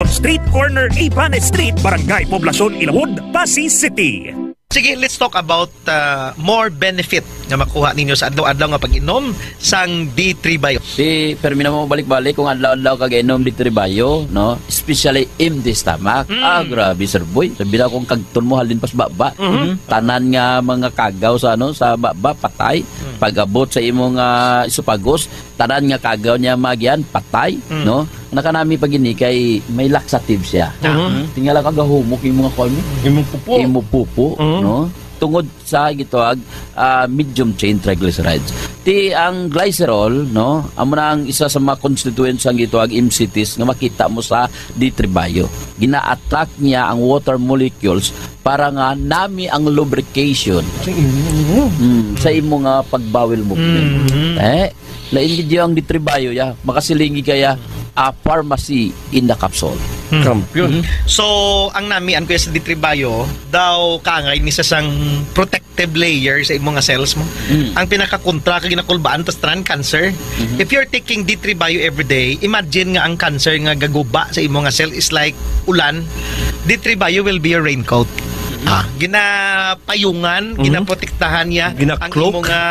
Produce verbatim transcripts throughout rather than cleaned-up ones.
Street, corner Ibanez Street, Barangay Poblacion, Ilawod, Passi City. Sige, let's talk about, uh, more benefit nga makuha ninyo sa adlaw-adlaw nga pag-inom sang D three Bio. Si Fermi na mo balik-balik kung adlaw-adlaw kag inom D three Bio, no? Especially empty stomach. Mm. Ah, grabe, Sir Boy. Sabi na akong kagton mo halin pas baba. Mhm. Tanan nga mga kagaw sa, ano, sa baba, patay. Mm. Pag-abot sa imong, ah, esophagus, tanan nga kagaw niya magian, patay, Mm. no? Nakanami pa gini kay may laxative siya. Mhm. Tingala ka gahumok yung mga kwan mo. Imong pupo. Imong pupo, Mhm. no? Tungod sa gitawag, ah, medium chain triglycerides. Ti ang glycerol, no? Amo na ang isa sa mga constituents sang gitawag M C Ts nga makita mo sa D three Bio. Gina-attract niya ang water molecules para nga nami ang lubrication. Sa imo, ano? Hmm, sa imo nga pagbawil movement. Mhm. Eh, lain gid ang D three Bio, ya. Makasilingi kaya, ah, pharmacy in the capsule. Hmm. Kampiyon. Mhm. So, ang nami, ang kuya sa D three Bio, daw kangay ni sa sang protective layer sa imo nga cells mo. Mm. Ang pinakakontra ka ginakulbaan, tas tanan cancer. Mhm. If you're taking D three Bio every day, imagine nga ang cancer nga gaguba sa imo nga cell is like ulan. D three Bio will be your raincoat. Ah, ginapayungan, Mhm. ginaprotektahan niya ang Ginakloak. imo nga,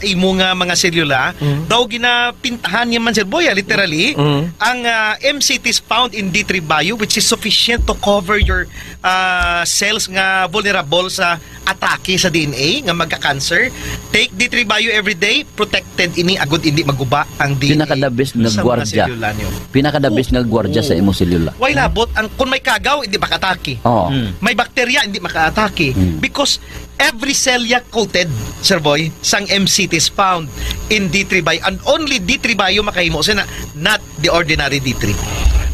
imo nga mga selula. Mhm. Daw ginapintahan niya man, Sir Boy, ah, literally. Mhm. Ang, ah, M C Ts found in D three Bio, which is sufficient to cover your, ah, cells nga vulnerable sa atake sa D N A nga magka-cancer. Take D three Bio every day, protected ini, agud hindi maguba ang D N A Pinaka the best nga sa mga gwardya. selula niyo. Pinaka the best nga Oo, gwardya sa oo. imong selula. Why labot? Ang, kung may kagaw, hindi makaatake. Oo. Mm. May bakterya, hindi makaatake. Mm. Because every cell ya coated, Sir Boy, sang M C T is found in D three Bio. And only D three Bio makahimo sina, not the ordinary D three.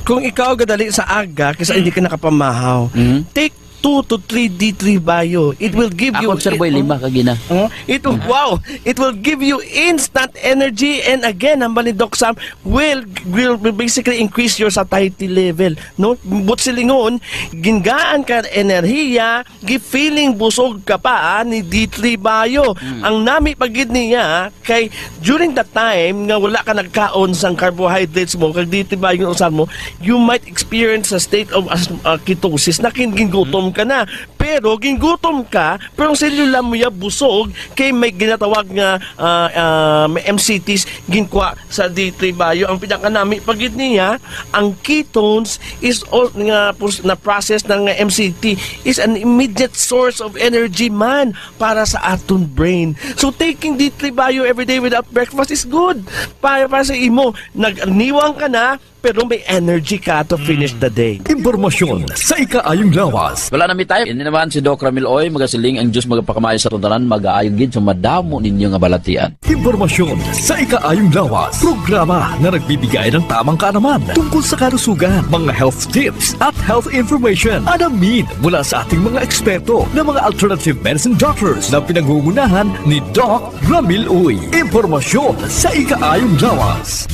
Kung ikaw gadali sa aga, kisa Mm. hindi ka nakapamahaw, Mm. take two to three D three Bio. It will give you Ako, Sir Boy, it, lima ka gina. Oh, it will, Mm. wow! It will give you instant energy, and again, hambal ni Doc Sam, will, will, will basically increase your satiety level. No? But silingon, gingaan ka enerhiya, gi-feeling busog ka pa, ah, ni D three Bio. Mm. Ang nami pa gid niya, kay during that time nga wala ka nagkaon sang carbohydrates mo, kag D three Bio ang usan mo, you might experience a state of as-, uh, ketosis na kin-, gingutom ka na. Pero gingutom ka, pero ang selula mo ya busog kay may ginatawag nga, ah, ah, may M C Ts ginkwa sa D three Bio. Ang pinakanami pa gid niya, ang ketones is all, nga pus-, na process na nga M C T is an immediate source of energy man para sa aton brain. So, taking D three Bio every day without breakfast is good. Para, para sa imo, nagniwang ka na, pero may energy ka to finish Mm. the day. Impormasyon sa ikaayong lawas. Wala na mi time. Ini naman si Doc Ramil Oy, magasiling ang Diyos magapakamaayo sa aton tanan, mag-aayo gid sa madamo ninyo nga balatian. Impormasyon sa ikaayong lawas. Programa na nagbibigay ng tamang kaalaman tungkol sa kalusugan, mga health tips at health information. Alamin mula sa ating mga eksperto ng mga alternative medicine doctors na pinangungunahan ni Doc Ramil Uy. Impormasyon sa ikaayong lawas.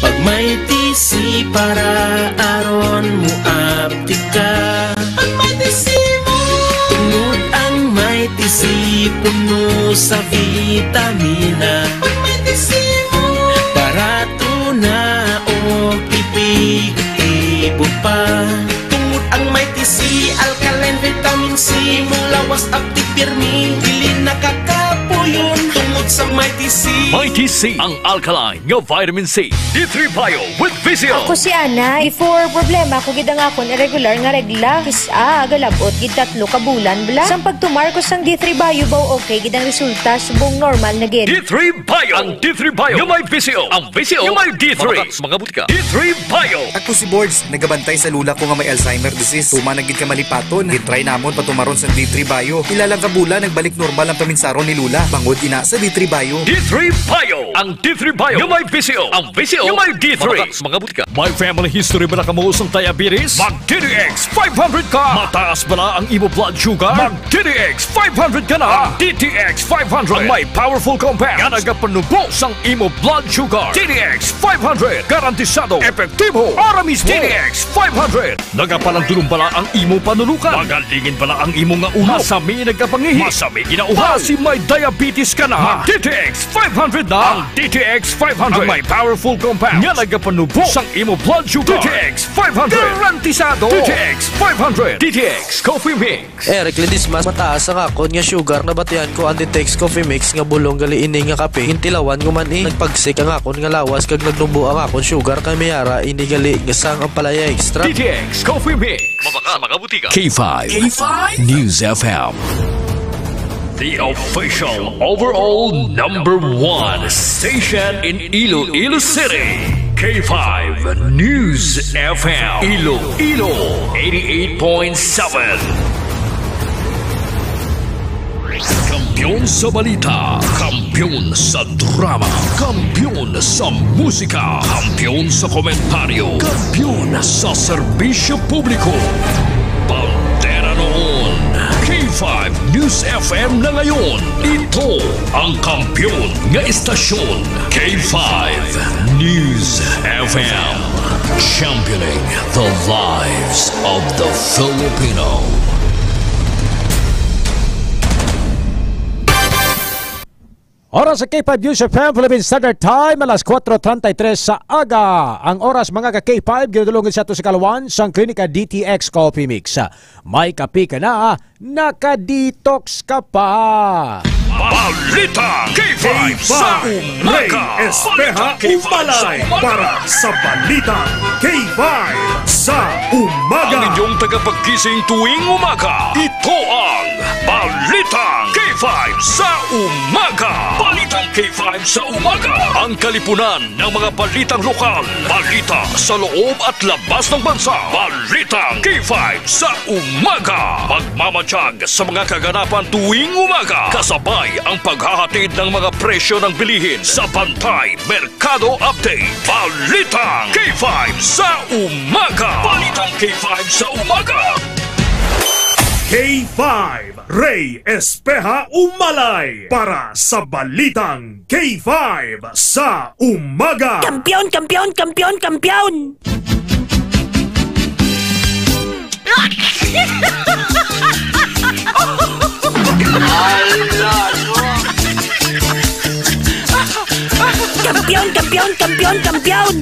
Pag may T C para aron mo aptika. Pag may T C mo. Tungod ang may T C puno sa vitamina. Pag may T C mo. Barato na o epektibo pa. Tungod ang may T C, alkaline vitamin C, mo lawas aptik pirmi, dili nakakapuyon. Tungod sa may T C. May T C, ang alkaline nga vitamin C. D three Bio with Visio. Ako si Ana. Before, problema ko gid ang akon irregular nga regla. Kis-a, galab-ot gid tatlo ka bulan bala. Sang pagtumar ko sang D three Bio, baw okay gid ang resulta, subong normal na gid. D three Bio. Ang D three Bio nga may Visio. Ang Visio nga may D three. Mga butika. D three Bio. Ako si Borge, nagabantay sa lula ko nga may Alzheimer disease. Tuman na gid ka malipaton. Gintry namon patumaron sa D three Bio. Pila lang ka bulan, nagbalik normal ang paminsaron ni lula. Bangod ina sa D three Bio. D three Bio. Ang D three Bio nga may Visio. Ang Visio nga may D three. Mga butika. May family history ba na kamo sang diabetes? Mag D T X five hundred ka. Mataas bala ang imo blood sugar? Mag D T X five hundred ka na. Ang D T X five hundred ang may powerful compound nga nagapanubo sang imo blood sugar. D T X five hundred, garantisado, epektibo, ara mismo. D T X five hundred, nagapalandulong bala ang imo panulukan? Magalingin bala ang imo nga ulo? Masami nagkapangihi? Masami ginauhaw? Basi may diabetes ka na? D T X five hundred na. Ang D T X five hundred ang may powerful compound nga nagapanubo sang imo blood sugar. D T X five hundred. Garantisado. D T X five hundred. D T X Coffee Mix. Eric Ledesma, mataas ang akon nga sugar. Nabatian ko ang D T X Coffee Mix nga bulong gali ini nga kape. Gintilawan ko man, eh. Nagpagsik ang akon nga lawas kag nagnubo ang akon sugar, kay may ara ini gali nga sang ampalaya extract. D T X Coffee Mix. Mabakal sa mga butika. K five. K five News F M. The official overall number one station in Iloilo City. K five News F M. Iloilo, eighty-eight point seven. Kampiyon sa balita, kampiyon sa drama, kampiyon sa musika, kampiyon sa komentaryo, kampiyon sa serbisyo publiko. Bandera noon, K five News F M na ngayon. Ito ang kampiyon nga istasyon, K five News F M. Championing the lives of the Filipino. Oras sa K five News F M, Philippine Standard Time, alas kuwatro treinta y tres sa aga. Ang oras, mga ka K five, ginadulungan sa ato sa kalawan sang Klinika D T X Coffee Mix. May kape ka na, naka-detox ka pa. Balitang K five sa Rey umaga. Espeha Balitang K five sa Umalay umaga. Para sa Balitang K five sa umaga. Ang inyong tagapagkising tuwing umaga. Ito ang Balitang K five sa umaga. Balitang K five sa umaga. Ang kalipunan ng mga balitang lokal, balita sa loob at labas ng bansa. Balitang K five sa umaga. Magmamatiyag sa mga kaganapan tuwing umaga. Kasabay ang paghahatid ng mga presyo ng bilihin sa Bantay Merkado Update. Balitang K five sa umaga. Balitang K five sa umaga. K five, Rey Espeha Umalay para sa Balitang K five sa umaga. Kampiyon, kampiyon, kampiyon, kampiyon! Kampiyon, kampiyon, kampiyon, kampiyon!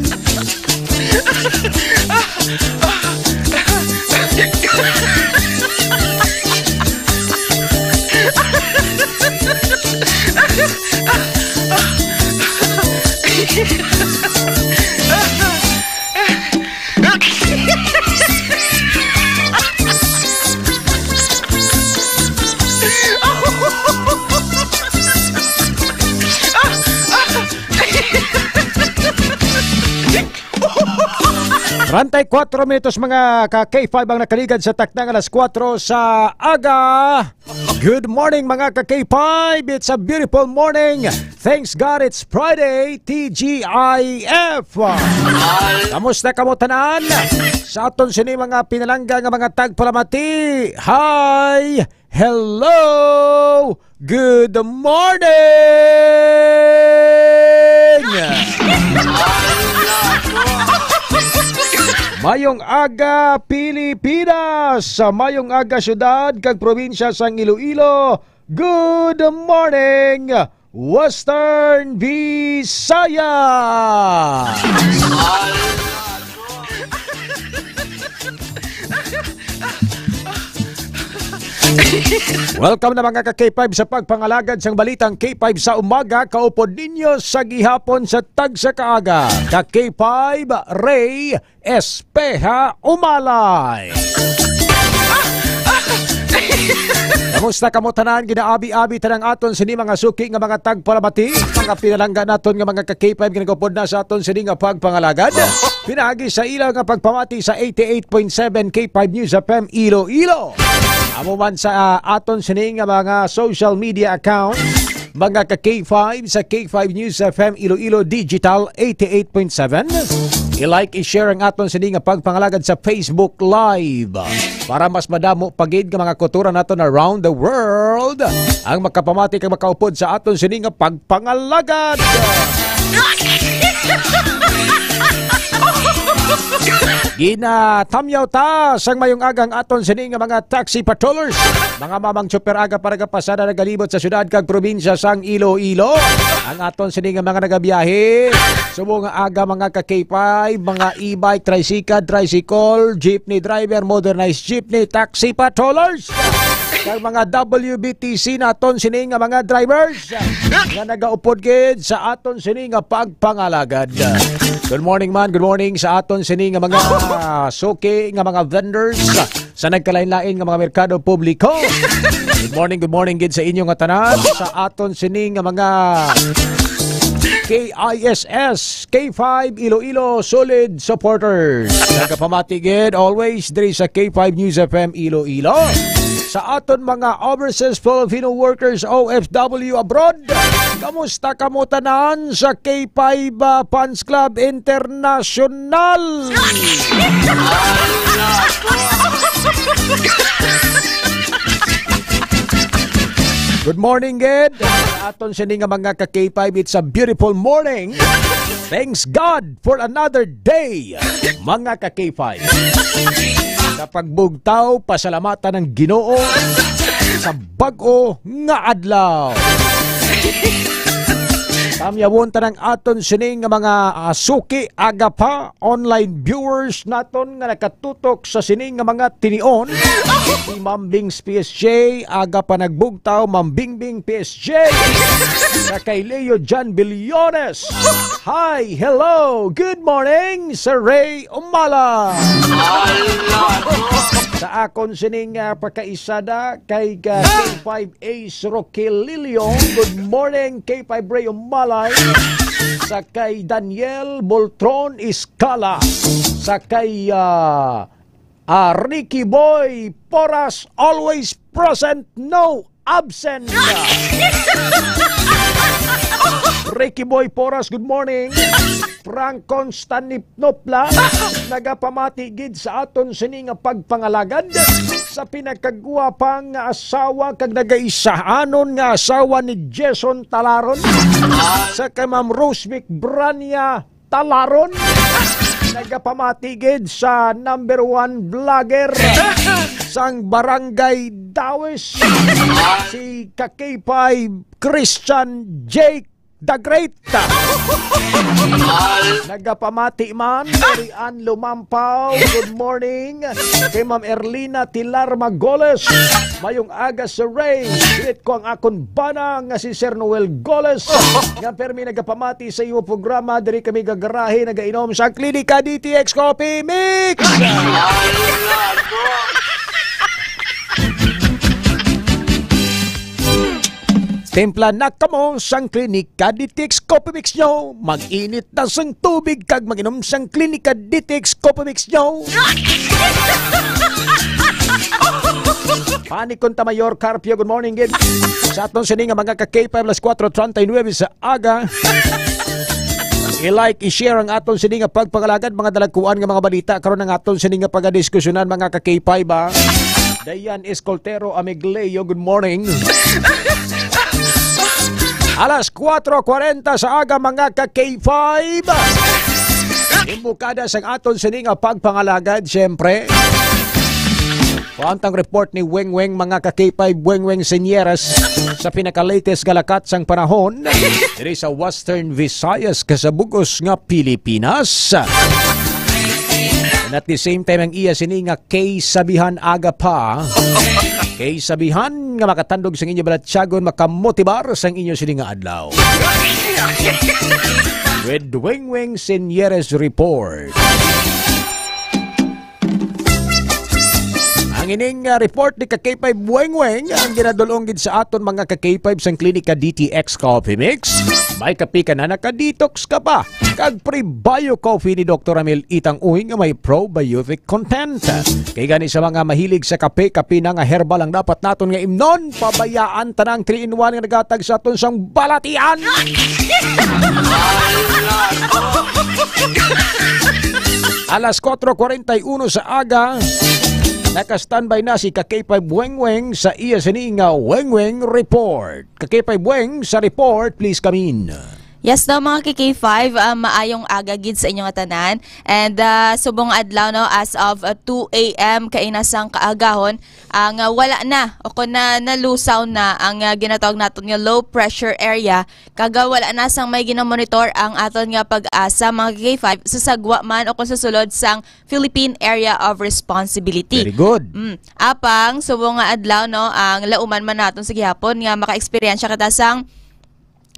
Treinta y cuatro minutos, mga ka K five, ang nakaligad sa takna nga alas kuwatro sa aga. Good morning, mga ka K five. It's a beautiful morning. Thanks God it's Friday, T G I F. Kamusta kamo tanan? Sa aton sini mga pinalangga nga mga tagpalamati. Hi! Hello! Good morning! Mayong aga, Pilipinas! Mayong aga, syudad kag probinsya sang Iloilo! Good morning, Western Visayas! Welcome na, mga ka K five, sa pagpangalagad sang balitang K five sa umaga, kaupod ninyo sa gihapon sa tagsa ka aga. Ka K five, Rey Espeha Umalay. Kamusta kamo tanan? Ginaabi-abi tanan aton sini mga suki nga mga tagpalamati, mga pinalangga naton nga mga ka K five nga nagupod na sa aton sini nga pagpangalagad. Pinaagi sa ila nga pagpamati sa eighty-eight point seven K five News F M Iloilo. Amo man sa, ah, aton sini nga mga social media account, mga ka K five sa K five News F M Iloilo Digital eighty-eight point seven. I-like, i-share ang aton sini nga pagpangalagad sa Facebook Live para mas madamo pa gid nga mga kautoran naton around the world ang makapamati kag makaupod sa aton sini nga pagpangalagad. Ginatamyaw ta sang mayong aga ang aton sini nga mga taxi patrollers. Mga mamang tsuper, aga pa nga pasada nagalibot sa syudad kag probinsya sang Iloilo. Ang aton sini nga mga nagabiyahe. Subong nga aga, mga ka-K five, mga e-bike, tricycle, tricycle, jeepney driver, modernized jeepney, taxi patrollers. Kag mga W B T C naton sini nga mga drivers nga nagaupod gid sa aton sini nga pagpangalagad. Good morning man, good morning sa aton sini nga mga suki, nga mga vendors sa nagkalain-lain nga mga merkado publiko. Good morning, good morning gid sa inyo nga tanan, sa aton sini nga mga K I S S, K five Iloilo solid supporters. Nagapamati gid always diri sa K five News F M Iloilo. Sa aton mga overseas Filipino workers, O F W abroad, kamusta kamo tanan sa K five, ah, Fans Club International? Good morning gid sa aton sini nga mga ka-K five. It's a beautiful morning. Thanks God for another day, mga ka-K five. Sa pagbugtaw, pasalamatan ang Ginoo sa bag-o nga adlaw. Tamyawon ta ang aton sini nga mga, ah, suki, aga pa, online viewers naton nga nakatutok sa sini nga mga tinion. Si Ma'am Bings P S J, aga pa nagbugtaw, Ma'am Bingbing P S J. Sa kay Leo John Billones. Hi, hello, good morning, Sir Ray Umala. Sa akon sining, ah, pagkaisada kay, ah, K five Ace Roquilillo. Good morning, K five Ray Umalay. Sa kay Daniel Boltron Iscala. Sa kay, ah, ah, Ricky Boy Poras, always present, no absent. Ricky Boy Poras, good morning. Frank Constantinopla, nagapamati gid sa aton sini nga pagpangalagad sa pinakagwapang nga asawa kag nagaisahanon nga asawa ni Jason Talaron, sa kay Ma'am Rosemic Brania Talaron. Nagapamati gid sa number one vlogger sang Barangay Dawis, si ka K five Christian Jake the Great. Nagapamati man, Mary Ann Lumampaw. Good morning. Kay Ma'am Erlina Tilar Magoles. Mayong aga, Sir Ray. Greet ko ang akon bana nga si Sir Noel Goles, nga permi nagapamati sa imo programa. Diri kami gagarahe nagainom sa Klinika D T X Coffee Mix. Timpla na kamo sang Klinika D T X Coffee Mix nyo. Mag-init na sang tubig kag mag-inom sang Klinika D T X Coffee Mix nyo. Panikon ta, Mayor Carpio, good morning gid. Sa aton sini nga mga ka K five, alas kuwatro treinta y nueve sa aga. I-like, i-share ang aton sini nga pagpangalagad, mga dalagkuan nga mga balita karon ang aton sini nga pagadiskusyonan, mga ka K five, ah. Dayan Escoltero Amigleo, good morning. Alas kuwatro kwarenta sa aga, mga ka K five. Imbukada sang aton sini nga pagpangalagad, siyempre. Kuwantang report ni Weng Weng, mga ka K five, Weng Weng Senyera, sa pinaka-latest nga lakat sang panahon diri sa Western Visayas, kasabugos nga Pilipinas. And at the same time, ang iya sini nga kay sabihan aga pa, kay sabihan nga makatandog sang inyo balatyagon, makamotibar sang inyo sini nga adlaw. With Weng Weng Senyeres Report. Ang ining, ah, report ni ka K five Weng Weng ang ginadulong gid sa aton mga ka K five sang Klinika D T X Coffee Mix. May kape ka na, naka-detox ka pa. Kag Prebio Coffee ni Doktor Ramil Itang Uy nga may probiotic content. Kay gani sa mga mahilig sa kape, kape na nga herbal ang dapat naton nga imnon. Pabayaan ta na ang three in one nga naghatag sa aton sang balatian. Alas kuwatro kwarenta y uno sa aga, naka-standby na si ka K five Weng Weng sa iya sini nga Weng Weng Report. Ka K five Weng, sa report, please come in. Yes daw, mga K K five, ah, maayong aga gid sa inyo nga tanan. And, ah, subong adlaw, no, as of, ah, two a m kaina sang kaagahon, ang, ah, wala na o kung na nalusaw na ang, ah, ginatawag naton nga low pressure area, kag, ah, wala na sang may ginamonitor ang aton nga PAGASA, mga K K five, sa sagwa man o kung sa sulod sang Philippine Area of Responsibility. Very good. Mm. Apang subong nga adlaw, no, ang lauman man naton sa gihapon nga maka-eksperyensya kita sang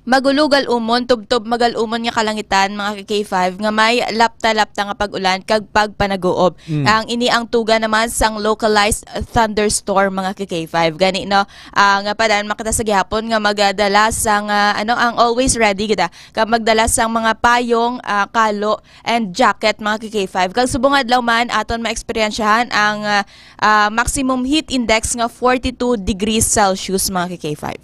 magulog umon, tubtob magal-umon nga kalangitan, mga K K five, nga may lapta-lapta nga pag-ulan kag pagpanaguob. Mm. Ang ini ang tuga naman sang localized thunderstorm, mga K K five. Gani, no, ah, nga padan makita sa gihapon nga magdala sang, ah, ano, ang always ready kita. Kag magdala sang mga payong, ah, kalo, and jacket, mga K K five. Kag subong adlaw man, aton maeksperiensyahan ang, ah, ah, maximum heat index nga forty-two degrees Celsius, mga K K five.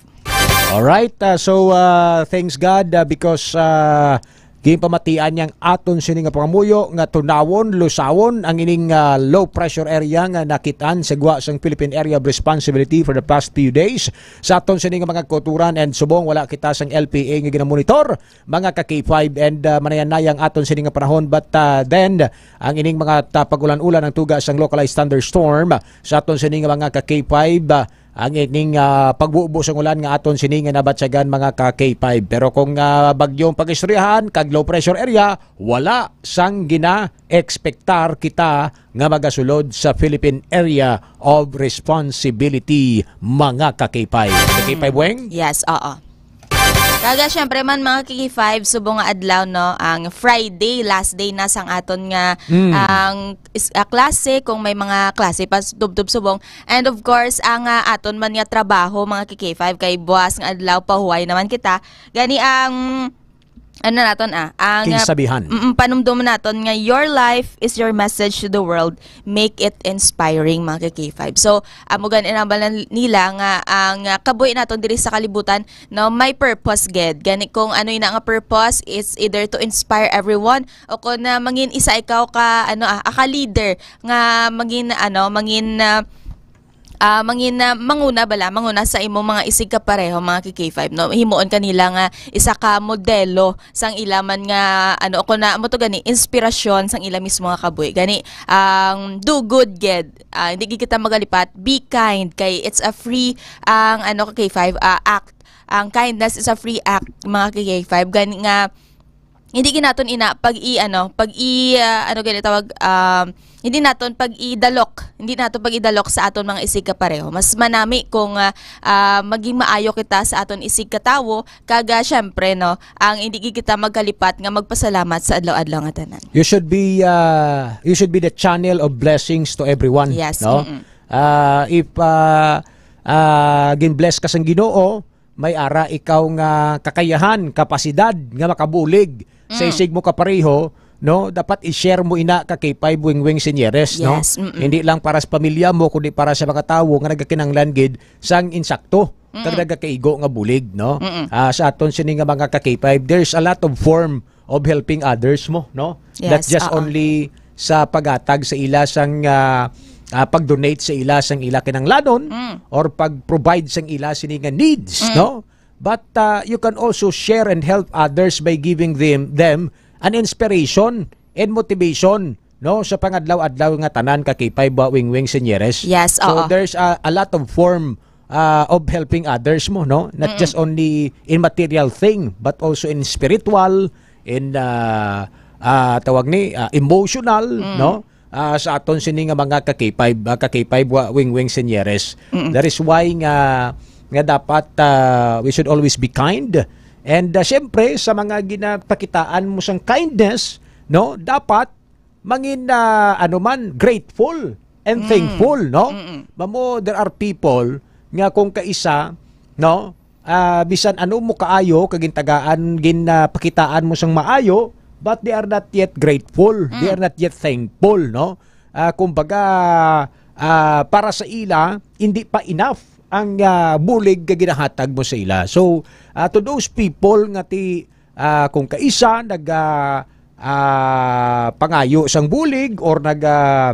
Alright, ah, so, ah, thanks God, ah, because, ah, ginpamatian niyang aton sini nga pangamuyo nga tunawon, lusawon ang ining, ah, low pressure area nga nakitaan sa gwa sang Philippine Area of Responsibility for the past few days. Sa aton sini nga mga kauturan and subong, wala kita sang L P A nga ginamonitor, mga ka K five, and, ah, manayan-nayang aton sini nga panahon. But, ah, then, ang ining mga ta-, pag-ulan-ulan ang tuga sang localized thunderstorm sa aton sini nga mga ka K five, ah, ang ining, ah, pagbubo sang ulan nga aton sini nga nabatyagan, mga ka K five. Pero kung, ah, bagyong pag-istoryahan kag low pressure area, wala sang gina-expectar kita nga magasulod sa Philippine Area of Responsibility, mga ka K five. Ka K five, Weng? Yes, oo. Kaga, syempre man, mga K K five, subong nga adlaw, no, ang Friday, last day na sang aton nga, Mm. ang is-, ah, klase, kung may mga klase pa, tubtob subong. And of course, ang, ah, aton man nga trabaho, mga K K five, kay buwas nga adlaw, pahuway naman kita. Gani ang, ano naton, ah, ang, ah, Kinsabihan. mm, panumdum naton nga, "Your life is your message to the world. Make it inspiring," mga K K five. So, amo gani ang nila nga ang, ah, kabuhi naton diri sa kalibutan, no, may purpose gid. Gani kung ano ina nga purpose, it's either to inspire everyone o kung na mangin isa ikaw ka, ano, ah, ka leader nga mangin, ano, mangin, ah, ah, mangin, ah, manguna bala, manguna sa imo mga isigkapareho, mga K K five, no? Himuon kanila nga isa ka modelo sang ila man nga, ano, o kung na, mo to gani, inspirasyon sang ila mismo nga kabuhi. Gani, ang do good gid. Ah, hindi gid kita magalipat. Be kind, kay it's a free, ang, ano, K K five, ah, act. Ang kindness is a free act, mga K K five. Gani nga, hindi gid naton ina pag i, ano, pag i, ah, ano gani tawag, um, hindi naton pag idalok, hindi naton pag idalok sa aton mga isigkapareho. Mas manami kung, ah, ah, maging maayo kita sa aton isigkatawo, kag, ah, syempre, no, ang hindi gid kita magkalipat nga magpasalamat sa adlaw-adlaw nga tanan. You should be, ah, you should be the channel of blessings to everyone, Yes, no? mm-mm. Ah, if, ah, ah, gin-bless ka sang Ginoo, may ara ikaw nga kakayahan, kapasidad nga makabulig sa Mm. isig mo kapareho, no? Dapat i-share mo ina ka K five, Wingwing Senyeres, no? Yes, mm-mm. Hindi lang para sa pamilya mo, kundi para sa mga tawo nga nagakinahanglan gid sang insakto kag Mm-mm. nagakaigo nga bulig, no? Mm-mm. Ah, sa aton sini nga mga ka K five, there's a lot of form of helping others mo, no? Yes, Not just oo. only sa paghatag sa ila sang, ah, ah, pag-donate sa ila sang ila kinahanglanon Mm. or pag-provide sang ila sini nga needs, Mm. no? But, ah, you can also share and help others by giving them, them an inspiration and motivation, no, sa pangadlaw-adlaw nga tanan ka K five, ba, Wingwing Senyeres. Yes, So, oo. there's a, a lot of form, ah, of helping others mo, no? Not Mm-mm. just only in material thing, but also in spiritual, in, ah, ah, tawag ni, ah, emotional, Mm. no? Ah, sa aton sini nga mga ka K five, ah, ka K five, wa, Wingwing Senyeres. Mm-mm. That is why nga, nga dapat, ah, we should always be kind. And, ah, siyempre, sa mga ginapakitaan mo sang kindness, no, dapat mangin, ah, ano man, grateful and Mm. thankful, no? Mm-mm. Mamo, there are people nga kung kaisa, no, ah, bisan ano mo kaayo, kag gintagaan, gin, ah, pakitaan mo sang maayo, but they are not yet grateful. They Mm. are not yet thankful, no? Ah, kumbaga, ah, para sa ila, hindi pa enough ang, ah, bulig nga ginahatag mo sa ila. So, ah, to those people nga ti, ah, kung kaisa nag, ah, ah, pangayo sang bulig or nag, ah,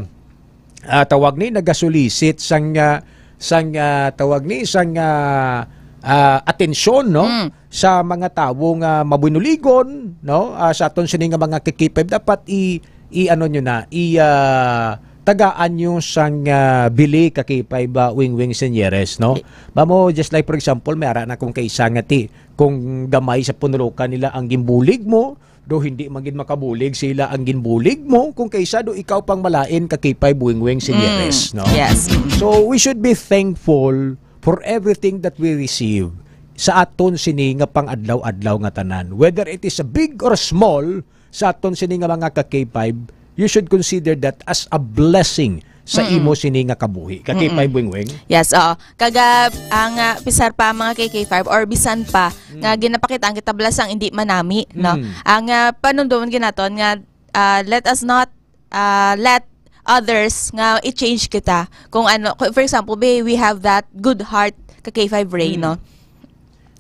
ah, tawag ni, nagasulisit sang, ah, sang, ah, tawag ni, sang, ah, ah, atensyon, no? Mm. Sa mga tawo nga mabunuligon, no? Ah, sa aton sini nga mga ka-K five, dapat i, i ano nyo na, i, ah, tagaan nyo sang, ah, bili ka-K five, ah, Wing Wing Senyeres, no? Mamo, just like for example, may ara na kung kaisa nga ti, kung gamay sa punulukan nila ang ginbulig mo, do hindi man gid makabulig sila ang ginbulig mo, kung kaisa do ikaw pang malain ka-K five Wing Wing Senyeres, Mm, no? Yes. Mm. So, we should be thankful for everything that we receive sa aton sini nga pang-adlaw-adlaw nga tanan. Whether it is a big or small, sa aton sini nga mga ka-K five, you should consider that as a blessing sa Mm-mm. imo sini nga kabuhi. Ka-K five Mm-mm. Wing Wing? Yes, oo. Kaga, ang, ah, pisar pa mga K K five or bisan pa Mm. nga ginapakitaan kita bala sang hindi manami, no? Mm. Ang, ah, panumduman ginaton nga, ah, let us not, ah, let others nga i-change kita. Kung ano, kung, for example, be, we have that good heart ka K five Ray, Mm. no?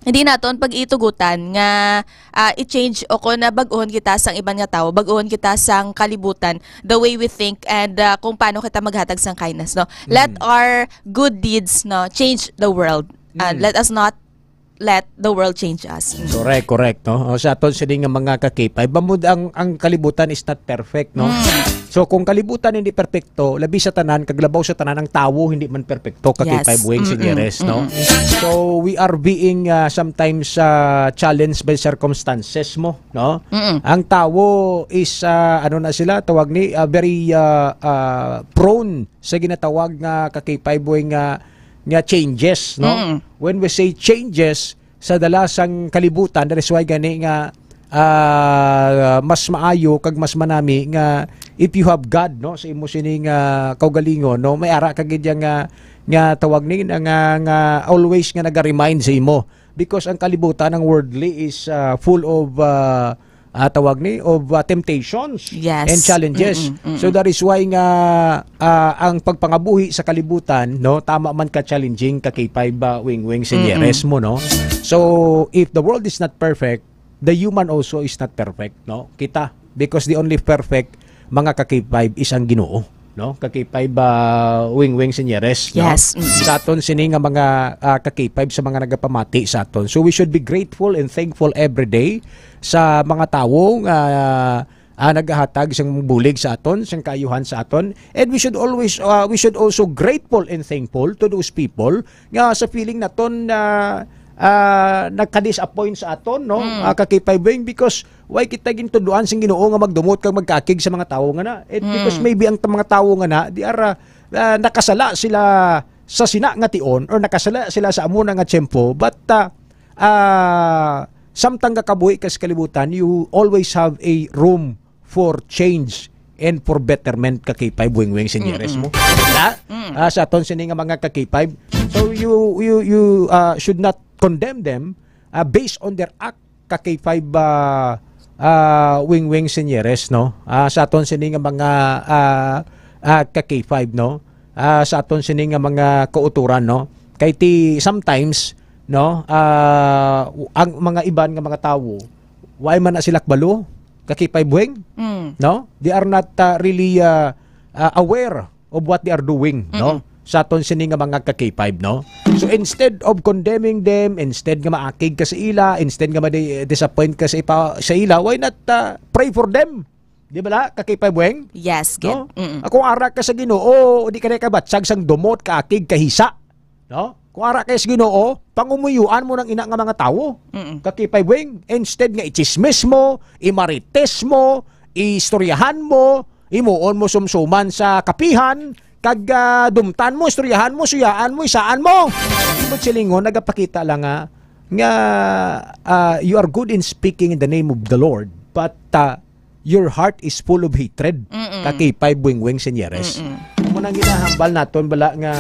Hindi naton pag-itugutan nga, ah, i-change o kung na bag-ohon kita sang iban nga tawo, bag-ohon kita sang kalibutan, the way we think and, ah, kung paano kita maghatag sang kindness, no? Let Mm. our good deeds, no, change the world. Ah, Mm. let us not let the world change us. Mm. Correct, correct, no? O, sa aton sini nga mga ka-K five, bamod ang, ang kalibutan is not perfect, no? Mm. So, kung kalibutan hindi perpekto, labi sa tanan, kag labaw sa tanan, ang tawo hindi man perpekto, ka-K five Yes. Wing Mm-mm. Senyeres, no? Mm-mm. So, we are being, ah, sometimes, ah, challenged by circumstances mo, no? Mm-mm. Ang tawo is, ah, ano na sila, tawag ni, ah, very, ah, ah, prone sa ginatawag nga ka-K five Wing nga, nga changes, no? Mm. When we say changes, sa dala sang kalibutan, that is why gani nga, ah, mas maayo kag mas manami nga if you have God, no, sa imo sini nga kaugalingon, no, may ara ka gid yang nga, nga tawag ni, nga, nga always nga naga-remind sa imo. Because ang kalibutan, ang worldly is, ah, full of, ah, ah, tawag ni, of, ah, temptations Yes. and challenges. Mm-mm, mm-mm. So that is why nga, ah, ang pagpangabuhi sa kalibutan, no, tama man ka challenging ka K five, ah, Wing Wing Senyeres Mm-mm. mo, no? So, if the world is not perfect, the human also is not perfect, no? Kita, because the only perfect, mga ka K five, is ang Ginoo, no? Ka K five, ah, Wing Wing Senyeres, no? Yes, mm. Sa aton sini nga mga, ah, ka K five sa mga nagapamati sa aton. So, we should be grateful and thankful every day sa mga tawo nga, ah, nagahatag sang bulig sa aton, sang kaayuhan sa aton. And we should always, ah, we should also grateful and thankful to those people nga sa feeling naton na, ah, nagka-disappoint sa aton, no? Mm. Ah, ka K five Wing, because why kita gintudloan sing Ginoo nga magdumot kag magkakig sa mga tawo nga na? Eh, because Mm. maybe ang t-, mga tawo nga na, di ara, ah, nakasala sila sa sina nga tion or nakasala sila sa amo na nga tiyempo, but, ah, ah, samtang gakabuhi ka sa kalibutan, you always have a room for change and for betterment ka K five Wing Wing Senyeres Mm-mm. mo. Ha? Mm. Ah, sa aton sini nga mga ka K five. So you, you, you, ah, should not condemn them, ah, based on their act ka K five, ah, ah, Wing Wing Senyeres, no? Ah, sa aton sini nga mga, ah, ah, ka K five, no? Ah, sa aton sini nga mga kauturan, no? Kay ti sometimes, no, ah, ang mga iban nga mga tawo, why man na sila kabalo, ka K five Wing, Mm. no? They are not, ah, really, ah, ah, aware of what they are doing, no? Mm-mm. Sa aton sini nga mga ka K five, no? So instead of condemning them, instead nga maakig ka sa ila, instead nga ma-disappoint ka sa ipa-, sa ila, why not, ah, pray for them? Di ba la, ka K five Wing? Yes, No? gid. Mm-mm. Kung ara ka sa Ginoo, di ka na kabatsag sang dumot, kaakig, kahisa. No? Kung ara ka sa Ginoo, pangumuyuan mo nang ina nga mga tawo. Mm-mm. Ka K five Wing, instead nga ichismis mo, imarites mo, istoryahan mo, imuon mo sumsuman sa kapihan, kag, ah, dumtan mo, istoryahan mo, suyaan mo, isaan mo. Ibig silingon, nagapakita lang nga, nga, ah, you are good in speaking in the name of the Lord, but, ah, your heart is full of hatred. Mm-mm. Ka K five Wing Wing Senyeres. Mm-mm. Amo nang ginahambal naton bala nga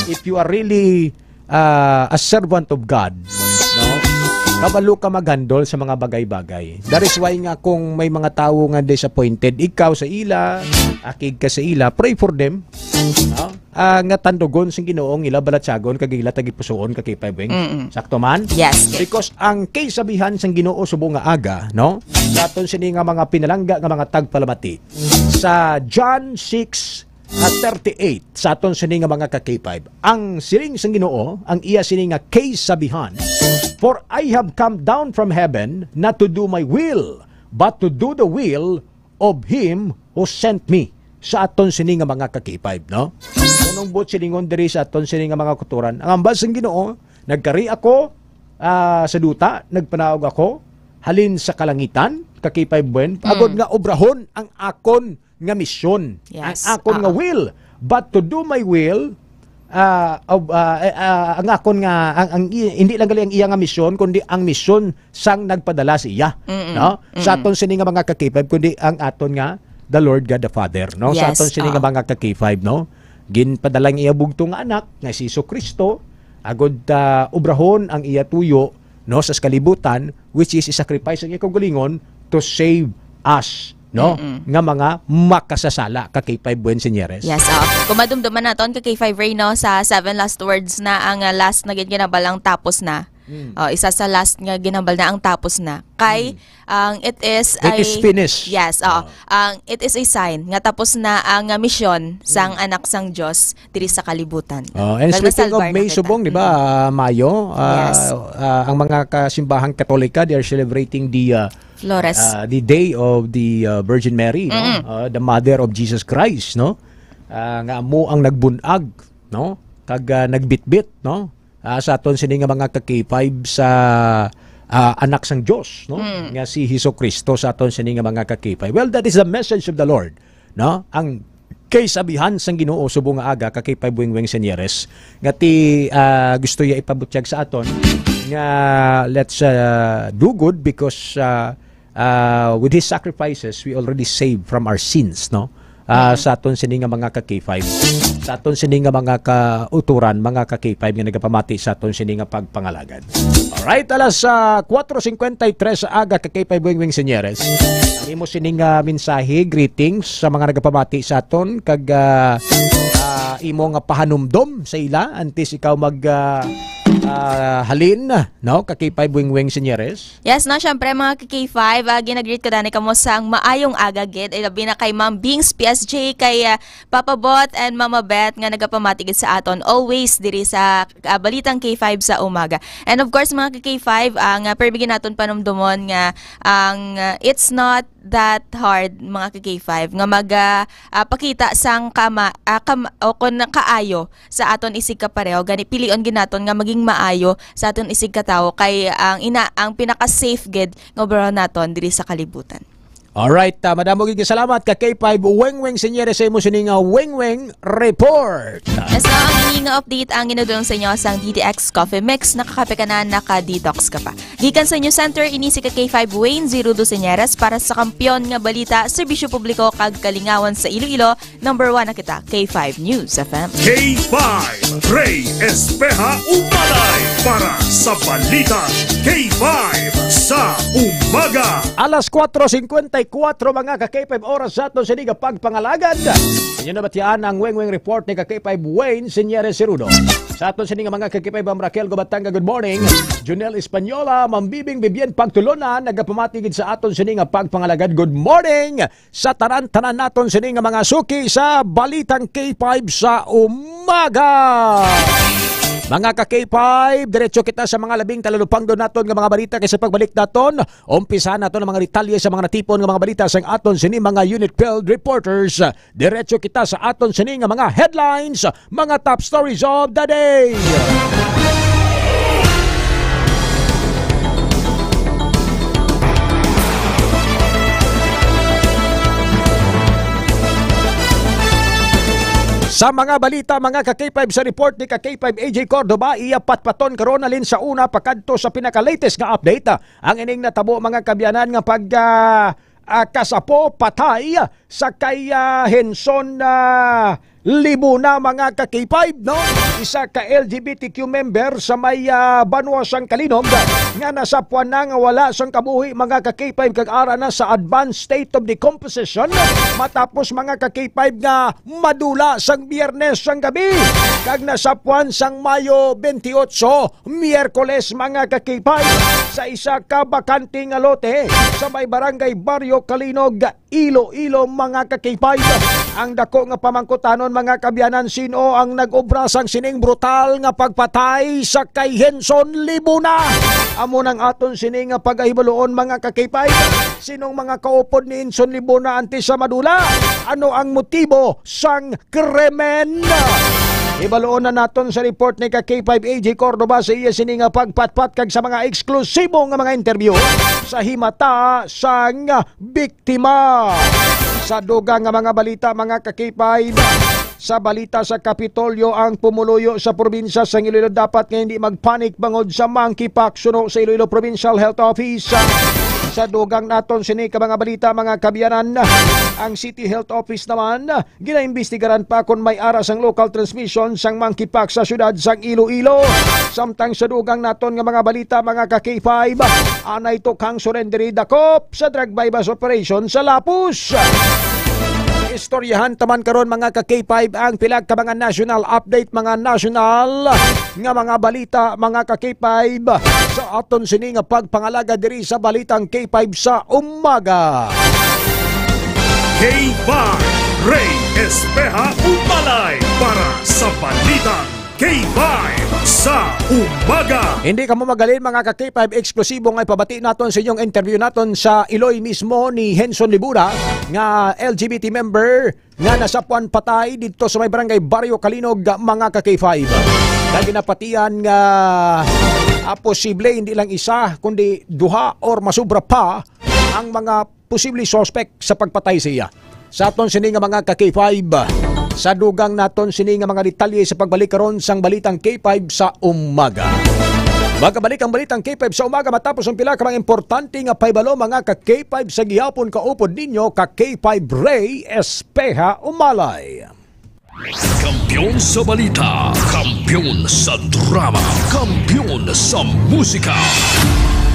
if you are really, ah, a servant of God, no? Kabalo ka mag-handle sa mga bagay-bagay. That is why nga kung may mga tawo nga disappointed, ikaw sa ila, akig ka sa ila, pray for them. No? Ah, nga tandugon sing Ginoo ang ila balatyagon kag ila tagipusoon ka K five Wing. Mm-mm. Sakto man? Yes. Because ang kasabihan sang Ginoo subong nga aga, no? Sa aton sini nga mga pinalangga nga mga tagpalamati. Sa John six At thirty-eight, sa aton sini nga mga ka-K five. Ang siling sang Ginoo, ang iya sini nga kasabihan, "For I have come down from heaven not to do my will, but to do the will of him who sent me." Sa aton sini nga mga ka-K five, no? Anong buot silingon diri sa aton sini nga mga kauturan? Ang hambal sang Ginoo, "Nagkari ako, ah, sa duta, nagpanaog ako halin sa kalangitan," ka-K five Buen, agod nga obrahon ang akon nga misyon, ang Yes. akon nga Oo. will, but to do my will, ah, of, ah, eh, ah, ang akon nga, ang, ang i-, hindi lang gali ang iya nga misyon, kundi ang misyon sang nagpadala sa iya, Mm-mm. no? Sa Mm-mm. aton sini nga mga ka-K five, kundi ang aton nga the Lord God the Father, no? Sa Yes, aton sini nga oo. mga ka-K five, no? Ginpadala ang iya bugtong nga anak nga si Jesu-Cristo, agod, ah, obrahon ang iya tuyo, no, sa kalibutan, which is i-sacrifice ang iya kaugalingon to save us, no, Mm-mm. nga mga makasasala, ka-K five Buen Señores. Yes, oh. Kung madumduman naton, ka-K five Ray, no, sa seven last words na ang, ah, last na gid ginhambal ang tapos na. Mm. Oh, isa sa last nga ginhambal na ang tapos na. Kay, Mm. ang it is It a is finished. Yes, oh. Oh. Ang it is a sign nga tapos na ang, ah, misyon sang Mm. anak sang Dios diri sa kalibutan. Oh, and Kag speaking of nasalbar na May kita. Subong, di ba, Mm. ah, Mayo, ah, Yes. ah, ang mga kasimbahang Katolika, they are celebrating the, ah, Flores. ah, the day of the, ah, Virgin Mary, no? Mm-mm. Ah, the mother of Jesus Christ, no? Ah, nga amo ang nagbun-ag, no? Kag, ah, nagbitbit, no? Ah, sa aton sini nga mga ka-K five sa, ah, anak sang Dios, no? Mm. Nga si Jesu-Cristo sa aton sini nga mga ka-K five. Well, that is the message of the Lord, no? Ang kasabihan sang Ginoo subong nga aga, ka-K five Weng Weng Señores, nga ti, ah, gusto iya ipabutyag sa aton nga let's, ah, do good because, ah, ah, with his sacrifices, we already saved from our sins, no? Ah, Mm. sa aton sini nga mga ka-K five, sa aton sini nga mga kauturan, mga ka-K five nga nagapamati sa aton sini nga pagpangalagad. Alright, alas, ah, kuwatro singkwenta y tres sa aga, ka-K five Weng Weng Señores. Ang imo sini nga mensahe, greetings sa mga nagapamati sa aton, kag, ah, ah, imo nga pahanumdom sa ila antes ikaw mag, ah, ah, halin, no? Ka-K five Weng Weng Señores. Yes, no, syempre, mga ka-K five, ah, ginagreet ko dani kamo sang maayong aga gid, eh, labi na kay Ma'am Bings P S J, kay, ah, Papa Bot and Mama Beth nga nagapamati gid sa aton always diri sa, ah, Balitang K five sa umaga. And of course, mga ka-K five, ang, ah, permi gid naton panumdumon nga ang, ah, it's not that hard, mga ka-K five, nga mag, ah, ah, pakita sang kama, ah, kam-, o kon kaayo sa aton isigkapareho, gani pilion gid naton nga maging maayo sa aton isigkatawo, kay ang ina, ang pinaka-safe gid nga obrahon naton diri sa kalibutan. Alright, ah, madamo gid nga salamat, ka-K five Weng Weng Señores, sa imo sini nga Weng Weng Report. Yes, no, ang ini nga update ang ginadulong sa inyo sang D T X Coffee Mix. Nakakape ka na, naka-detox ka pa. Gikan sa News Center, ini si ka-K five Wayne Zero Dos Señores para sa Kampiyon nga Balita, Serbisyo Publiko kag Kalingawan sa Iloilo. Number one na kita, K five News F M. K five, Ray Espeha Umalay para sa Balita K five sa umaga. Alas kuwatro singkwenta y kuwatro, mga ka-K five, oras sa aton sini nga pagpangalagad. Inyo nabatian ang Weng Weng Report ni ka-K five Wayne Señores Cirudo. Sa aton sini nga mga ka-K five, Ma'am Raquel Gubatanga, good morning. Junel Española, Ma'am Bibing Bibien Pagtulona, nagapamati gid sa aton sini nga pagpangalagad, good morning. Sa tanan-tanan naton sini nga mga suki sa Balitang K five sa umaga. Mga ka-K five, diretso kita sa mga labing talupangdon naton nga mga balita, kay sa pagbalik naton, umpisahan naton ang mga detalye sa mga natipon nga mga balita sang aton sini mga unit field reporters. Diretso kita sa aton sini nga mga headlines, mga top stories of the day. Sa mga balita, mga ka-K five, sa report ni ka-K five A J Cordova, iya patpaton karon halin sa una pakadto sa pinaka-latest nga update. Ang ining natabo, mga kaabyanan, nga pag, ah, ah, kasapo, patay sa kay, ah, Henson, ah, Libuna, mga ka-K five, no? Isa ka L G B T Q member sa may, ah, banwa sang Calinog nga nasapuan na nga wala sang kabuhi, mga ka-K five, kag ara na sa advanced state of decomposition matapos, mga ka-K five, nga madula sang Biyernes sang gabi kag nasapuan sang Mayo twenty-eight, Miyerkules, mga ka-K five, sa isa ka bakante nga lote sa may barangay Barrio Calinog, Iloilo, mga ka-K five. Ang dako nga pamangkutanon, mga kaabyanan, sino ang nag-obra sang sining brutal nga pagpatay sa kay Henson Libuna? Amo nang aton sini nga pagahibaluon, mga ka-K five. Sinong mga kaupod ni Henson Libuna antes sa madula? Ano ang motibo sang krimen? Hibaluon na naton sa report ni ka K five A J Cordova sa iya sini nga pagpatpat kag sa mga eksklusibo nga mga interview sa himata sang biktima. Sa dugang nga mga balita, mga ka K five, sa balita sa Kapitolyo, ang pumuluyo sa probinsya sang Iloilo dapat nga hindi magpanik bangod sa monkeypox, suno sa Iloilo Provincial Health Office. Sa dugang naton sini ka mga balita, mga kaabyanan, ang City Health Office naman ginaimbestigaran pa kon may ara sang local transmission sang monkeypox sa siyudad sang Iloilo. Samtang sa dugang naton nga mga balita, mga ka K five, anay tukhang surrender dakop sa drug buy-bust operation sa Lapus. Istoryahan ta man karon, mga ka K five, ang pila ka mga national update, mga national nga mga balita, mga ka K five, sa aton sini nga pagpangalaga diri sa Balitang K five sa Umaga. K five, Ray Espeha Umalay para sa Balitang K five sa Umaga. Hindi kamo magalin, mga ka K five, eksklusibo nga ipabati naton sa inyong interview naton sa Iloy mismo ni Henson Libura, nga L G B T member nga nasapuan patay didto sa may barangay Barrio Calinog, mga ka K five. Kag ginapatian nga, ah, posible hindi lang isa, kundi duha or masubra pa ang mga posible suspect sa pagpatay sa iya. Sa aton sini nga mga ka K five, sa dugang naton sini nga mga detalye sa pagbalik karon sang Balitang K five sa Umaga. Magabalik ang Balitang K five sa Umaga matapos ang pila ka mga importante nga pahibalo, mga ka K five, sa gihapon kaupod ninyo ka K five Ray Espeha Umalay. Kampiyon sa balita, kampiyon sa drama, kampiyon sa musika.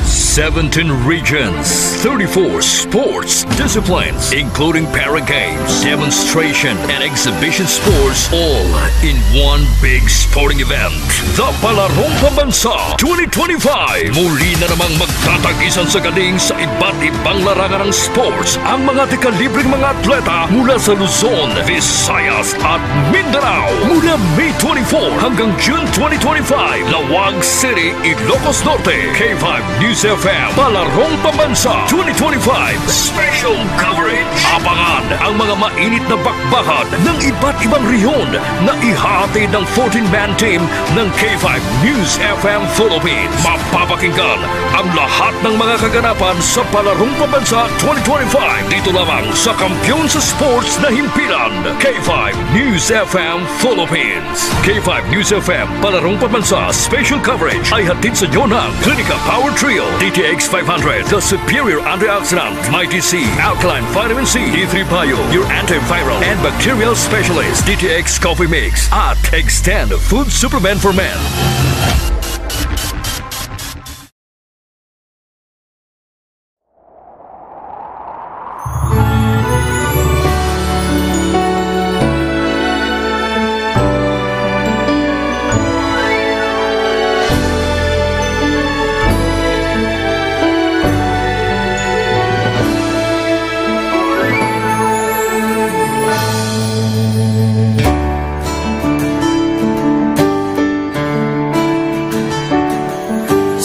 Seventeen regions, thirty-four sports disciplines, including para games, demonstration, and exhibition sports, all in one big sporting event. The Palarong Pambansa twenty twenty-five. Muli na namang magtatagisan sa galing sa iba't ibang larangan ng sports ang mga dekalibreng mga atleta mula sa Luzon, Visayas, at Mindanao. Mula May twenty-four hanggang June twenty twenty-five, Laoag City, Ilocos Norte. K five News F M, Palarong Pambansa twenty twenty-five Special Coverage. Abangan ang mga mainit na bakbakan ng iba't ibang rehiyon na ihahatid ng fourteen-man team ng K five News F M Philippines. Mapapakinggan ang lahat ng mga kaganapan sa Palarong Pambansa twenty twenty-five dito lamang sa kampiyon sa sports na himpilan, K five News F M Philippines. K five News F M Palarong Pambansa Special Coverage ay hatid sa inyo ng Clinica Power Trio, D T X five hundred, the superior antioxidant, Mighty C, Alkaline Vitamin C, D three Bio, your antiviral and bacterial specialist, D T X Coffee Mix, at Extend Food Supplement for Men.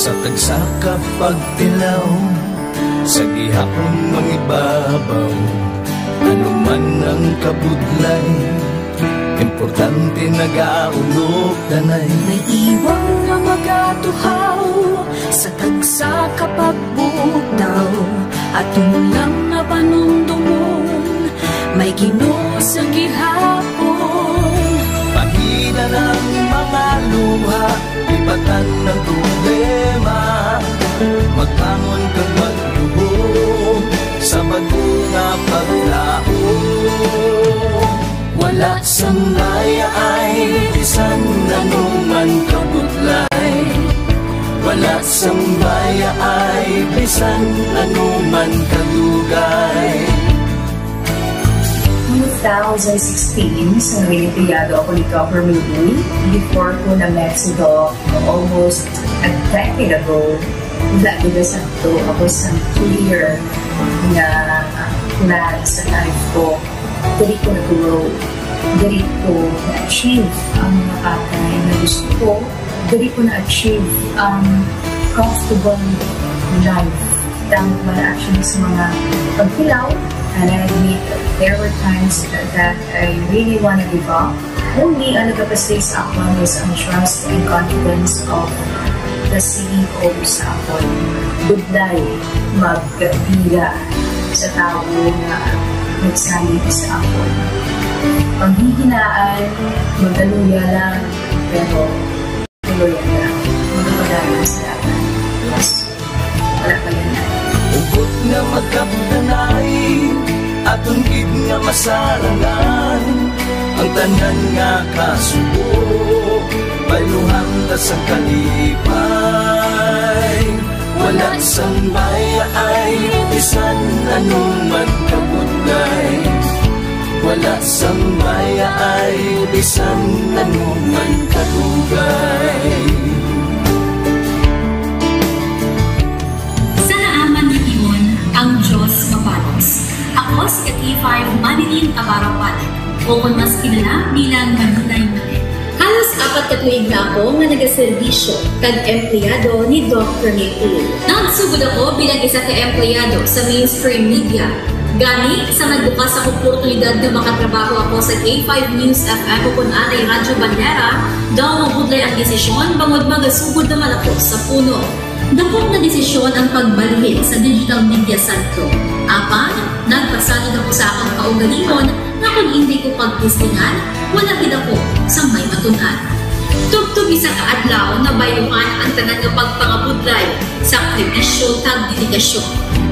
Sa tagsa ka pagtilaw, sa gihapon mangibabaw, ano man ang kabudlay, importante nagaulog tanay. May iwang nga magatuhaw sa tagsa ka pagbudaw, aton lang nga panumdumon, may Ginoo sa gihapon. Pahina ng mga luha, lipatan ng problema, magbangon kag magluhod sa bag-o nga paglaom. Wala sang mayaay bisan ano man kabudlay. Wala sang mayaay bisan ano man kadugay. Two thousand sixteen, sa Olimpiado ako ni Governor Lee, before ko na Mexico, almost a decade ago, wala gid sakto ako sa clear nga plan sa life ko. Diri ko na-grow. Diri ko na-achieve ang mga bagay na gusto ko. Diri ko na-achieve ang comfortable life. Tama ba na actually sa mga pagkulaw? And I admit, there were times that I really wanna give up. Only ang nagapastig sa akon was ang trust and confidence of the C E O sa akon. Budlay, magkapila sa tawo nga nagsalig sa akon. Panghihinaan, magaluya lang, pero tuloy na. Magpadayon sa dalan. Yes. Wala pa yan. Hugot nga magkabtanay, aton gid nga masarangan. Ang tanan nga kasubo, bayluhan ta sa kalipay. Wala sang bayaay, bisan ano man kabudlay. Wala sang bayaay, bisan ano man kadugay. Sa naaman nga timon, ang Diyos mabalos. Ako si K five Manilyn Abarawan, o kon mas kilala bilang Manilay Manilyn. Halos apat ka tuig na ako nga nagaserbisyo kag empleyado ni Doc Ramil Uy. Nagsugod ako bilang isa ka empleyado sa mainstream media. Gani, sa nagbukas ang oportunidad nga makatrabaho ako sa K five News F M o kon anay Radyo Bandera, daw mabudlay ang desisyon bangod magasugod naman ako sa puno. Dako nga desisyon ang pagbalhin sa digital media santo. Apan, nagpasalig ako sa akon kaugalingon nga kon indi ko pagtestingan, wala gid ako sang may matun-an. Tubtob isa ka adlaw, nabayluhan ang tanan nga pagpangabudlay, sakripisyo, kag dedikasyon.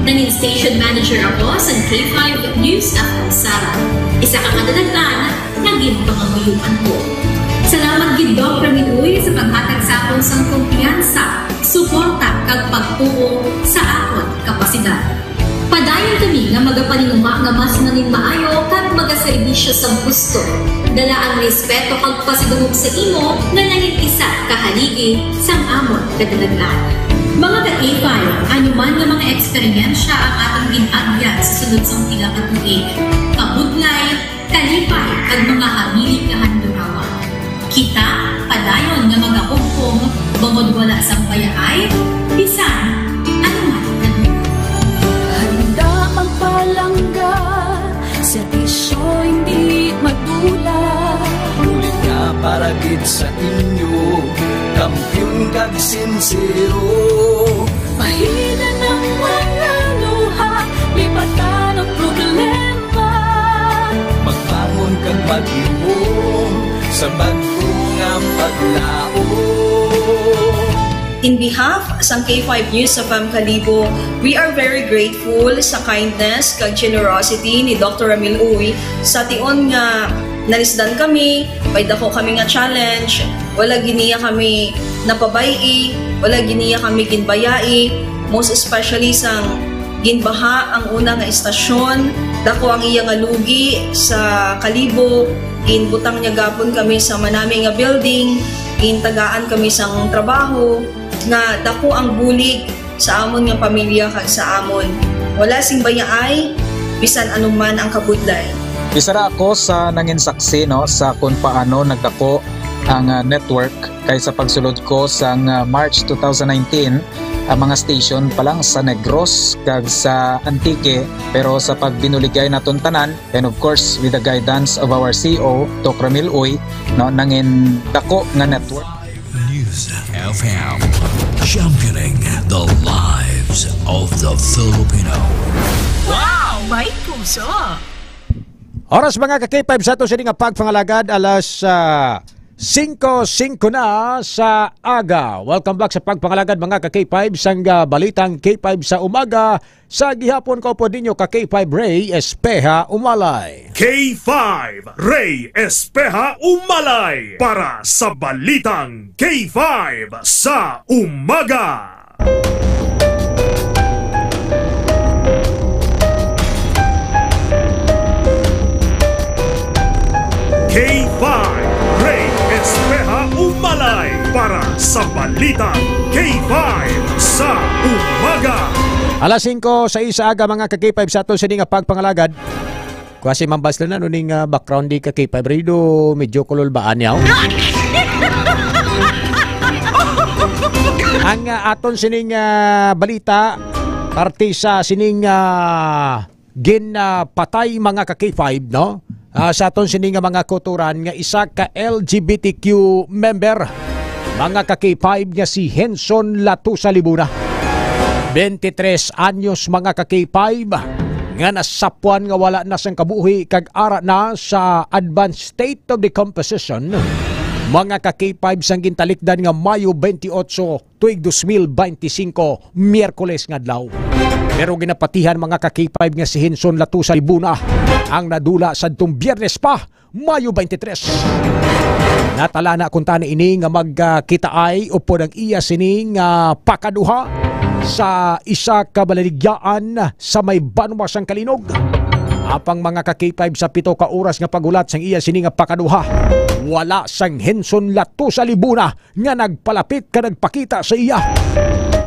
Nangin station manager ako sa K five News F M Sara, isa ka kadalagan nga ginpangamuyoan ko. Salamat gid, Doc Ramil Uy, sa paghatag sa akon sang kumpiyansa, suporta, kag pagtuo sa akon kapasidad. Padayon kami nga magapaninguha nga mas nangin maayo kag magaserbisyo sa gusto. Dala ang respeto kag pasidungog sa imo nga nangin isa ka haligi sang amon kadalagan. Mga ka-K five, ano man nga mga eksperyensya ang atong gin-agyan sa sulod sang pila ka tuig, kabudlay, kalipay, kag mga hamili nga handurawa. Kita padayon nga magahugpong bangod wala sang bayaay bisan ano man kadugay. Handa magpalangga, serbisyo hindi madula. Bulig nga para gid sa inyo, kampiyon kag sinsero. Pahilan ang mga luha, lipatan ang problema. Magbangon kag maghimo sa bag-o nga paglaom. In behalf sang K five News F M Kalibo, we are very grateful sa kindness kag generosity ni Doctor Ramil Uy. Sa tion nga nalisdan kami, may dako kami nga challenge, wala gid niya kami napabay-i, wala gid niya kami ginbayai, most especially sang ginbaha ang una nga estasyon. Dako ang iya nga lugi sa Kalibo. Ginbutang niya gapon kami sa manami nga building. Gintagaan kami sang trabaho nga dako ang bulig sa amon nga pamilya kag sa amon. Wala sing bayaay, bisan ano man ang kabudlay. Isa ra ako sa nangin saksi, no, sa kung paano nagdako ang, ah, network kay sa pagsulod ko sang, ah, March two thousand nineteen, ang mga station pa lang sa Negros kag sa Antique, pero sa pagbinuligay naton tanan, and of course, with the guidance of our C E O, Doc Ramil Uy, no, nangin dako nga network. News F M, championing the lives of the Filipino. Wow! May puso! Oras, mga ka-K five, sa ato sini nga pagpangalagad, alas, ah, singko singko na sa aga. Welcome back sa pagpangalagad, mga ka-K five, sang, ah, balitang K five sa umaga. Sa gihapon, kaupod ninyo ka K five Ray Espeha Umalay. K five Ray Espeha Umalay para sa balitang K five sa umaga. K five Ray Espeha Umalay para sa balitang K five sa umaga. Alas singko sa isa aga, mga ka-K five, sa ato sini nga pagpangalagad. Kuwasi mambasla na no ning, ah, background di ka K five Radio, medyo kulol ba anyaw? Ang, ah, aton sining, ah, balita, parte sa sining, ah, gin, ah, patay mga ka K five, no? Ah, sa aton sini nga mga kutoran nga isa ka L G B T Q member, mga ka K five, nga si Henson Latusa Libuna. Twenty-tres anyos, mga ka K five, nga nasapwan nga wala na sang kabuhi kag ara na sa advanced state of decomposition, mga ka K five, sang gintalikdan nga Mayo twenty-eight, tuig dos mil beintisinko, Miyerkules nga adlaw. Pero ginapatihan, mga ka K five, nga si Henson Latusa Libuna ang nadula sadtong Biyernes pa, Mayo twenty-tres. Natala na kuntani ini nga magkitaay upod ang iya sini nga pakaduha sa isa ka balaligyaan sa may banwa sang Kalinog. Apang, mga ka K five, sa pito ka oras nga paghulat sang iya sini nga pakaduha, wala sang Henson Latusa Libuna nga nagpalapit ka nagpakita sa iya.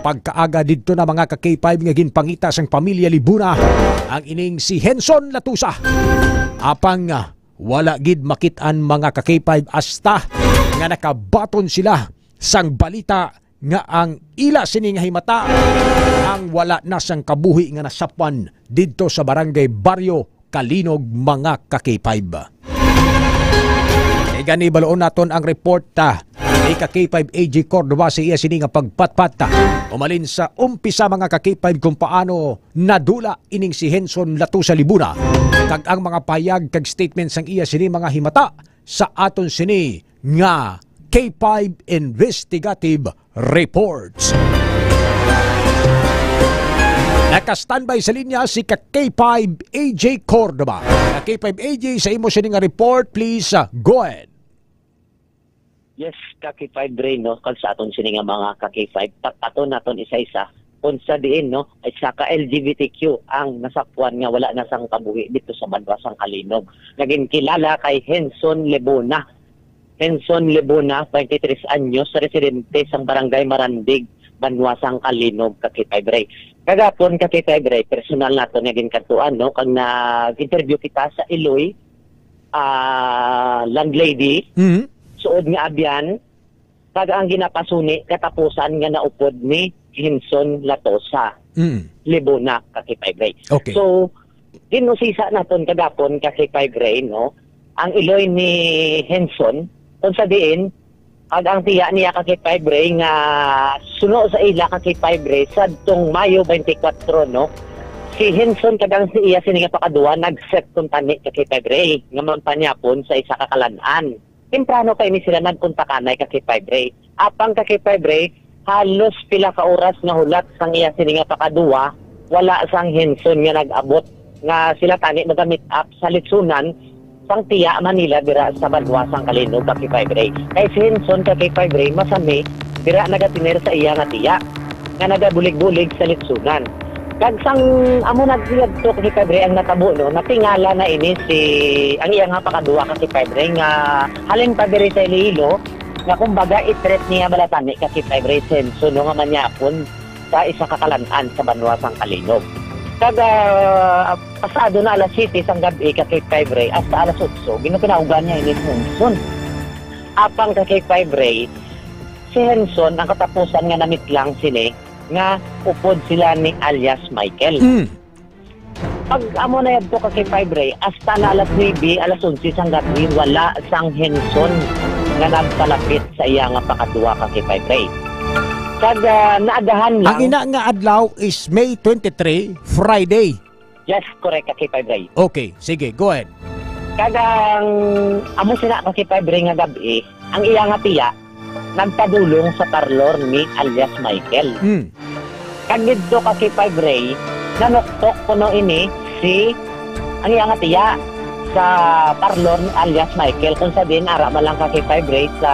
Pagkaaga didto na, mga ka K five, nga ginpangita sang pamilya Libuna ang ining si Henson Latusa. Apang, ah, wala gid makit-an, mga ka K five, hasta nga nakabaton sila sang balita nga ang ila sini nga himata ang wala na sang kabuhi nga nasapwan didto sa barangay Baryo Kalinog, mga ka K five. Kay gani, bal-on naton ang report, ah, ni ka K five A J Cordova sa iya sini nga pagpatpat, ah, umalin sa umpisa, mga ka K five, kung paano nadula ining si Henson Latusa Libuna, kag ang mga payag kag statement sang iya sini mga himata sa aton sini nga K five Investigative Reports. Naka-standby sa linya si ka K five A J Cordova. Ka K five A J, sa imo sini nga report, please, uh, go ahead. Yes, ka K five Ray, no? Kag sa aton sini nga mga ka K five, pat-aton naton isa-isa kung sa diin, no, isa ka L G B T Q ang nasapwan nga wala na sang kabuhi dito sa banwa sang Kalinog. Naging kilala kay Henson Lebona. Henson Lebona, twenty-three anyos, residente sang Barangay Marandig, banwa sang Kalinog, ka K five Ray. Kagapon, ka K five Ray, personal nato nga ginkadtuan, no, kag nag-interview kita sa iloy, ah, landlady, Mhm. suod nga abyan, kag ang ginapasuni katapusan nga naupod ni Henson Latosa, Mm. Libona, ka K five Ray. Okay. So, ginusisa naton kagapon, ka K five Ray, no? Ang iloy ni Henson, kung sa diin, kag ang tiya niya, ka K five Ray, nga suno sa ila, ka K five Ray, sadtong Mayo twenty-four, no? Si Henson kag ang si iya sini nga pakaduwa nag-set kuntani, ka K five Ray, nga magpanyapon sa isa ka kalan-an. Temprano pa ini sila nagkontakanay, ka K five Ray. Apang, ka K five Ray, halos pila ka oras nga hulat sang iya sini nga pakaduwa, wala sang Henson nga nag-abot nga sila tani maga-meet up sa litsunan sang tiya Manila dira sa banwa sang Kalinog, ka K five Ray. Kay si Henson, ka K five Ray, masami dira nagatener sa iya nga tiya nga nagabulig-bulig sa litsunan. Kag sang amo na yadto, ka K five Ray, ang natabo, no, natingala na ini si, ang iya nga pakaduwa, ka K five Ray, nga halin pa diri sa Iloilo, nga kumbaga i-threat niya bala tani, ka K five Ray, si Henson, no, nga manyapon sa isa ka kalan-an sa banwa sang Kalinog. Kag, ah, pasado na alas siyete sang gab-i, ka K five Ray, hasta alas otso, ginukinaugan niya ini si Henson. Apang, ka K five Ray, si Henson ang katapusan nga namitlang sini nga upod sila ni alias Michael. Mm. Pag amo na yadto, ka K five Ray, hasta na alas nuebe, alas onse sang gab-i, wala sang Henson nga nagpalapit sa iya nga pakaduwa, ka K five Ray. Kag, ah, naagahan lang. Ang ina nga adlaw is May twenty-three, Friday. Yes, correct, ka K five Ray. Okay, sige, go ahead. Kag ang amo sina, ka K five Ray, nga gab-i, ang iya nga tiya nagpadulong sa parlor ni alias Michael. Hmm. Kag didto, ka K five Ray, nanuktok kuno ini si, ang iya nga tiya sa parlor ni alias Michael, kung sa diin ara man lang, ka K five Ray, sa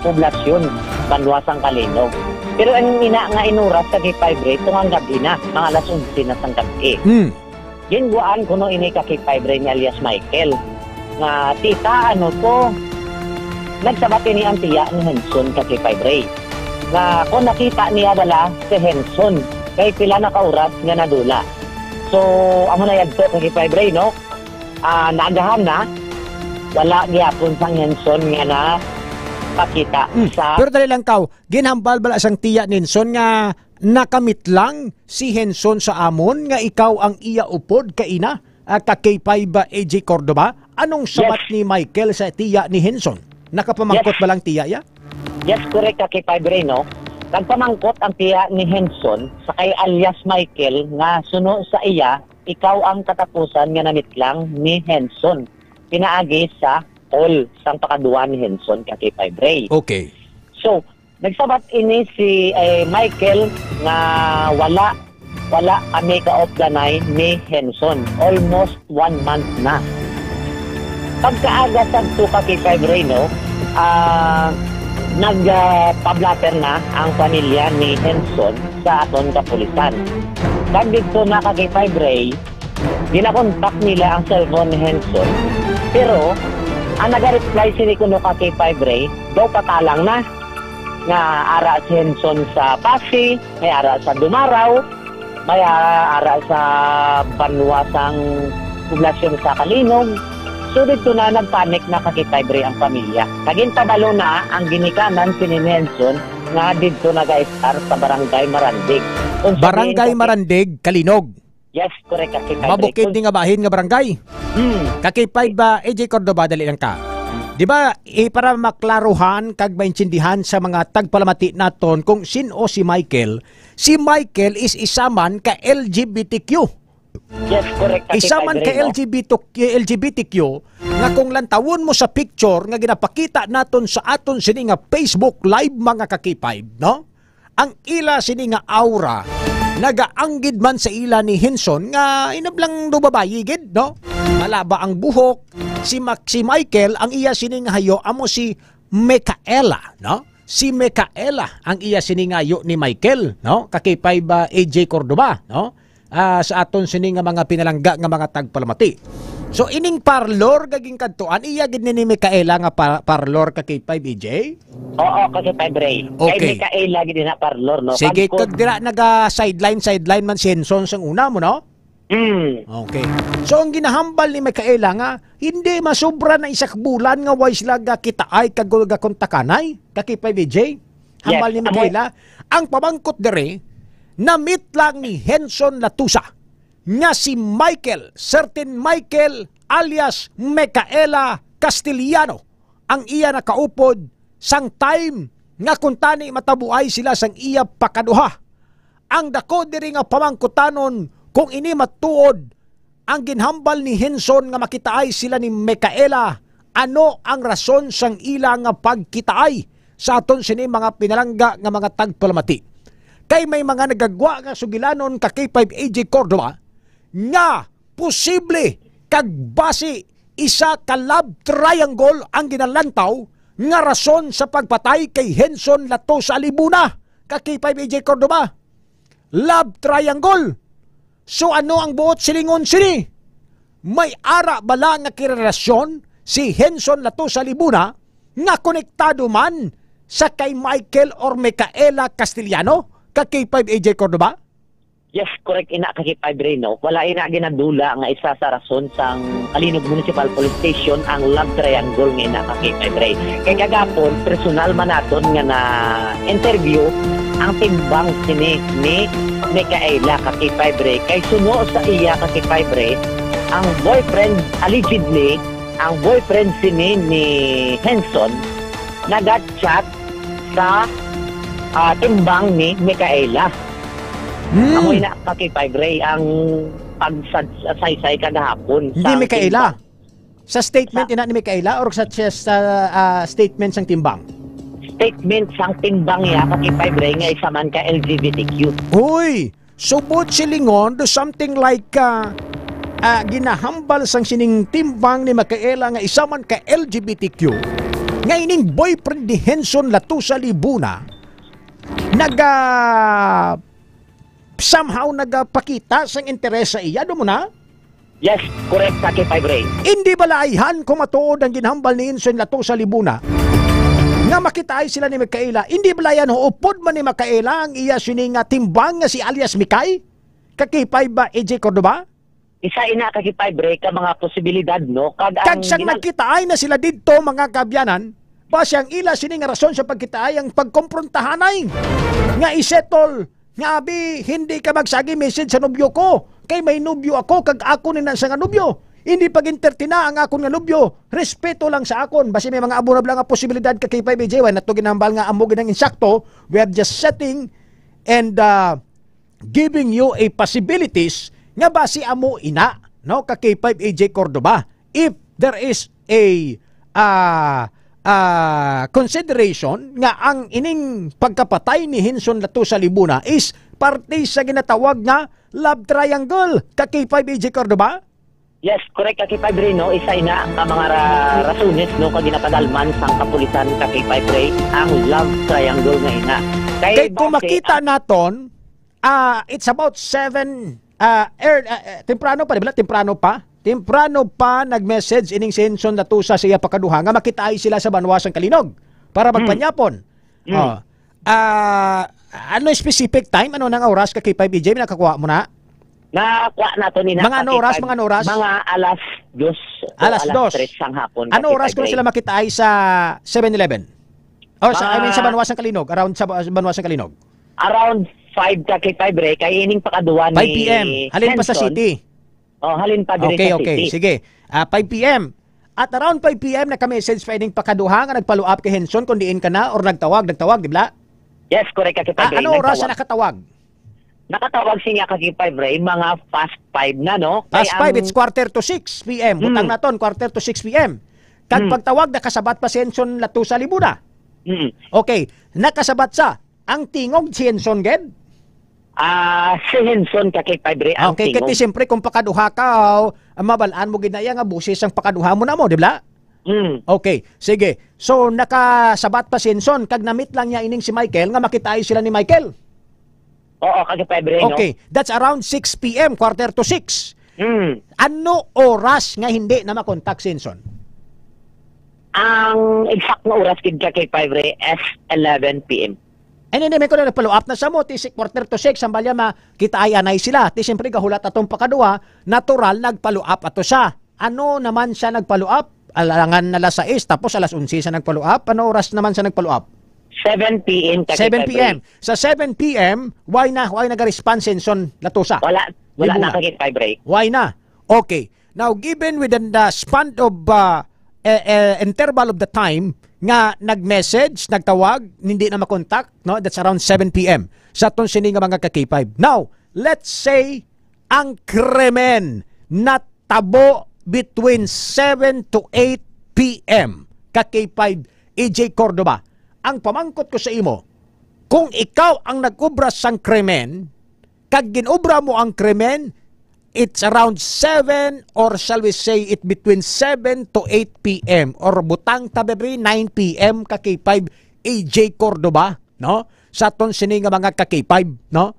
poblasyon, banwa sang Kalinog. Pero ang ina nga inuras, ka K five Ray, tungang gab-i na, mga alas onse na sang gab-i. Hmm. Ginguhaan kuno ini, ka K five Ray, ni alias Michael nga, "Tita, ano to?" Nagsabat ini ang tiya ni Henson, ka K five Ray, nga kung nakita niya bala si Henson kay pila na ka oras nga nadula. So, amo na yadto, ka K five Ray, no? ah, naagahan na, wala gyapon sang Henson nga napakita Mm. sa Pero dali lang, Kaw, ginhambal bala sang tiya ni Henson nga nakamit lang si Henson sa amon nga ikaw ang iya upod kaina, ah, ka K five, ah, A J Cordova? Anong sabat Yes. ni Michael sa tiya ni Henson? Nakapamangkot Yes. ba lang tiya iya? Yes, correct ka, K five Ray, no? Nagpamangkot ang tiya ni Henson sa kay alias Michael nga suno sa iya, ikaw ang katapusan nga namitlang ni Henson. Pinaagi sa call sang pakaduwa ni Henson ka K five Ray. Okay. So, nagsabat ini si, eh, Michael nga wala, wala kami kaupdanay ni Henson. Almost one month na. Pagkaaga sadto ka K five Ray, no, ah, nag, ah, pa-blotter na ang pamilya ni Henson sa aton kapulisan. Kag didto na ka K five Ray, ginakontak nila ang cellphone ni Henson. Pero ang naga-reply sini kuno ka K five Ray, daw patalang na nga ara si Henson sa Passi, may ara sa Dumaraw, may ara, ara sa banwa sang poblasyon sa Calinog. So, didto na nagpanic na ka K five Ray ang pamilya. Kag ginpabalo na ang ginikanan sini ni Henson nga didto naga-estar sa Barangay Marandig. Kung sa Barangay diin ka Marandig, Calinog. Yes, correct ka, K five Ray. Mabukid Kung ni nga bahin nga barangay. Hmm. Ka K five, ah, A J Cordova, dali lang ka. Di ba, eh, para maklaruhan kag maintindihan sa mga tagpalamati naton kung sin-o si Michael, si Michael is isa man ka L G B T Q. Yes, correct ka, Isa man ka K five Ray, no? L G B T Q, L G B T Q, nga kung lantawon mo sa picture nga ginapakita naton sa aton sini nga Facebook Live, mga ka K five, no? Ang ila sini nga aura nagaanggid man sa ila ni Henson nga inablang do babayi gid, no? Malaba ang buhok, si Mac-, si Michael, ang iya sini nga hayo amo si Micaela, no? Si Micaela ang iya sini nga hayo ni Michael, no? Ka K five, ah, A J Cordova, no? Ah, sa aton sini nga mga pinalangga nga mga tagpalamati. So, ining parlor nga ginkadtuan, iya gid ni, ni Micaela nga pa-, parlor ka K five, A J? Oo, ka K five Ray. Kay Okay. Micaela gid na parlor, no? Sige, Kag kag dira naga sideline, sideline man si Henson sang una mo, no? Mm. Okay. So, ang ginahambal ni Micaela nga, hindi masobra na isa ka bulan nga way sila gakitaay kag gakontakanay, ka K five A J? Hambal Yes, ni amo Micaela, ang pamangkot diri, namit lang ni Henson Latusa nga si Michael, certain Michael alias Micaela Castellano, ang iya nakaupod sang time nga kuntani matabuay sila sang iya pakaduha. Ang dako diri nga pamangkutanon kung ini matuod ang ginhambal ni Henson nga makitaay sila ni Micaela, ano ang rason sang ila nga pagkitaay sa aton sini mga pinalangga nga mga tagpalamati? Kay may mga nagagwa nga sugilanon ka K five A J Cordova nga posible kag basi isa ka love triangle ang ginalantaw nga rason sa pagpatay kay Henson Latosa Libuna ka K five A J Cordova. Love triangle. So, ano ang buot silingon sini? May ara bala nga kirelasyon si Henson Latosa Libuna nga konektado man sa kay Michael or Micaela Castellano ka K five A J Cordova? Yes, correct, ina ka K five Ray, no? Wala ina ginadula nga isa sa rason sang Calinog Municipal Police Station ang love triangle nga ina ka K five Ray. Kay kagapon, personal man naton nga na-interview ang timbang sini ni Micaela ka K five Ray. Kay suno sa iya ka K five Ray, ang boyfriend, allegedly, ang boyfriend sini ni Henson, naga-chat sa, ah, timbang ni Micaela. Hmm. Amo ina ka K five Ray ang pagsaysay kagahapon Hindi sa Micaela. timbang. Sa statement Sa ina ni Micaela or sa, sa, ah, statement sang timbang? Statement sang timbang ya ka K five Ray nga isa man ka L G B T Q. Uy! So, buot silingon, do something like, ah, ah, ginahambal sang sining timbang ni Micaela nga isa man ka L G B T Q, nga ining boyfriend ni Henson Latusa Libuna, naga-, somehow nagapakita sang interes sa iya, do mo na? Yes, correct ka, K five Ray. Indi bala ayhan kung matuod ang ginhambal ni Henson Latosa Libuna nga makitaay sila ni Micaela? Indi bala yan upod man ni Micaela ang iya sini nga timbang nga si alias Mikay? Ka K five ba, A J Cordova? Isa ina ka, K five Ray, ka mga posibilidad, no? Kag Kag ang sang gina- nagkitaay na sila didto, mga kaabyanan, basi ang ila sini nga rason sa pagkitaay ang pagkomprontahanay nga isettle nga, "Abi, hindi ka magsagi message sa nobyo ko, kay may nobyo ako kag ako ni na sa nga nobyo. Hindi pag-entertina ang akon nga nobyo. Respeto lang sa akon." Basi may mga amo na bala nga posibilidad ka, K five A J, wala na to ginambal nga amo gid ang insakto. We are just setting and, uh, giving you a possibilities nga basi amo ina, no, ka K five A J Cordova. If there is a, ah, ah, consideration nga ang ining pagkapatay ni Henson Latusa Libuna is parte sa ginatawag nga love triangle, ka K five A J Cordova? Yes, correct, ka K five Ray, no? Isa ina ka mga ra-, rasones, no, ka ginapadalman sang kapulisan, ka K five Ray, ang love triangle nga ina. Kay Kay kung base makita ang naton, ah, it's about seven, ah, er, ah, eh, temprano pa, di ba? Temprano pa. Temprano pa nag-message ining si Henson Latusa sa iya pakaduha nga makitaay sila sa banwa sang Kalinog para Hmm. magpanyapon. Hmm. Oh. Ah, ano specific time? Ano nang oras ka, K five A J? Nakakuha mo na? Nakuha nato ni na Mga ano oras? Pakipag. Mga ano oras? Mga alas dos o Alas alas dos. tres sang hapon, Ano oras Pakipag ko na Ray. sila makitaay sa Seven Eleven? Or sa, I mean, sa Ah. Banwa sang Kalinog, around sa ba-, Banwa sang Kalinog? Around five ka, K five Ray, kay ining pakaduwa ni Five P M. Halin pa sa Henson. City. Oh, halin pa diri Okay, sa okay. city. Sige. Ah, five P M. At around five P M, naka-message pa ining pakaduha nga nagpa-follow up kay Henson kung diin ka na or nagtawag, nagtawag, di ba? Yes, correct ka, K five Ah, Ray. ano oras Nagtawag. na nakatawag? Nakatawag siya ka, K five Ray, mga past five na, no? Kay Past five, ang it's quarter to six P M. Hmm. Butang naton, quarter to six P M. Kag Hmm. pagtawag, nakasabat pa si Henson Latusa Libuna. Hmm. Okay, nakasabat sa ang tingog si Henson gid? Ah, si Henson ka, K five Ray, ang Okay, tingog. Kay siyempre, kung pakaduha ka, oh, ang mabalaan mo gid na iya nga boses ang pakaduha mo na mo, di ba? Hmm. Okay, sige. So, nakasabat pa si Henson, kag namit lang niya ining si Michael, nga makitaay sila ni Michael. Oo, ka K five Ray, no? Okay, that's around six P M, quarter to six. Hmm. Ano oras nga hindi na makontak si Henson? Ang exact nga oras gid ka, K five Ray, is eleven P M. And then, may ko na nag-follow up na sa mo, ti si quarter to six, ang balya makitaay anay sila. Ti siyempre, gahulat atong pakaduha, natural, nag-follow up ato siya. Ano naman siya nag-follow up? Alangan na alas sais, tapos alas onse siya nag-follow up. Ano oras naman siya nag-follow up? Seven P M ka, Seven P M. K five Ray. Sa seven P M, why na, why nag-respond si Henson Latusa? Wala, wala Libuna. na ka, K five Ray. Why na? Okay. Now, given within the span of, uh, eh, eh, interval of the time nga nag-message, nagtawag, hindi na makontak, no? That's around seven P M. Sa aton sini nga mga ka K five. Now, let's say, ang krimen natabo between seven to eight P M, ka K five A J Cordova. Ang pamangkot ko sa imo, kung ikaw ang nag-obra sang krimen, kag gin-obra mo ang krimen, it's around seven, or shall we say it, between seven to eight P M, or butang ta, bebe, nine P M, ka K five A J Cordova, no? Sa aton sini nga mga ka K five, no?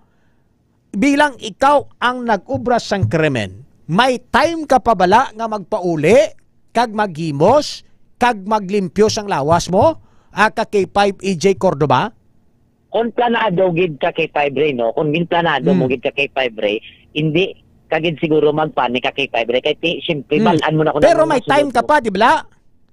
Bilang ikaw ang nag-obra sang krimen, may time ka pa bala nga magpauli, kag maghimos, kag maglimpyo sang lawas mo, ah, ka K five A J Cordova? Kung planado gid ka, K five Ray, no? Kung ginplanado mo Hmm. gid ka, K five Ray, hindi ka gid siguro magpanic ka, K five Ray. Kay ti-, siyempre, Hmm. bal-an mo na kung Pero ano may time masunod ka mo. pa, di ba?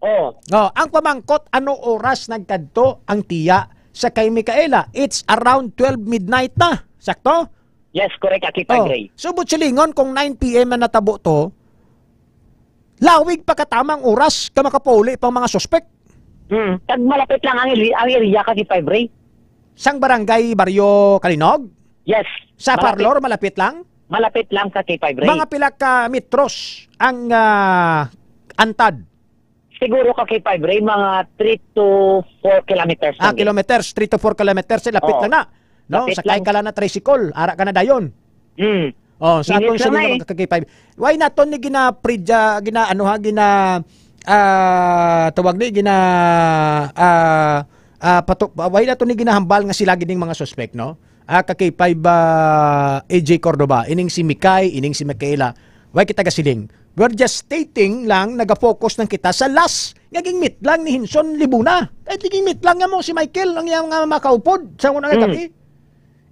Oh. Oh, ang pamangkot, ano oras nagkadto ang tiya sa kay Micaela? It's around twelve midnight na. Sakto? Yes, correct, Aki Oh, Pagray. So, buot silingon, kung nine P M na natabo to, lawig pa katamang oras ka makapauli pang mga suspek. Hmm. Kag malapit lang ang area, ang area ka, Aki Pagray. Sang barangay, Baryo Kalinog? Yes. Sa Malapit. Parlor, malapit lang? Malapit lang ka, Aki Pagray. Mga pila ka metros ang, ah, antad? Siguro ka, Aki Pagray, mga three to four kilometers Ah, lang, eh. kilometers, three to four kilometers, eh, lapit Oo. lang na. No, Lapit sakay lang. ka lang na tricycle, ara ka na dayon. Hmm. Oh, sa Minutes akong lang sini na, nga eh. mga ka-K five. Why naton ni gina-, gina, ano ha, gina, ah, tawag ni, gina, ah, ah, pato-, why naton ni ginahambal nga sila gid ning mga suspek, no? Ah, ka-K five, ah, A J Cordova, ining si Mikay, ining si Micaela. Why kita gasiling? We're just stating lang, naga-focus lang kita sa last nga gingmit lang ni Henson Libuna. Kahit gingmit lang nga mo si Michael, ang iyang, ah, makaupod sa una nga Hmm. gabi.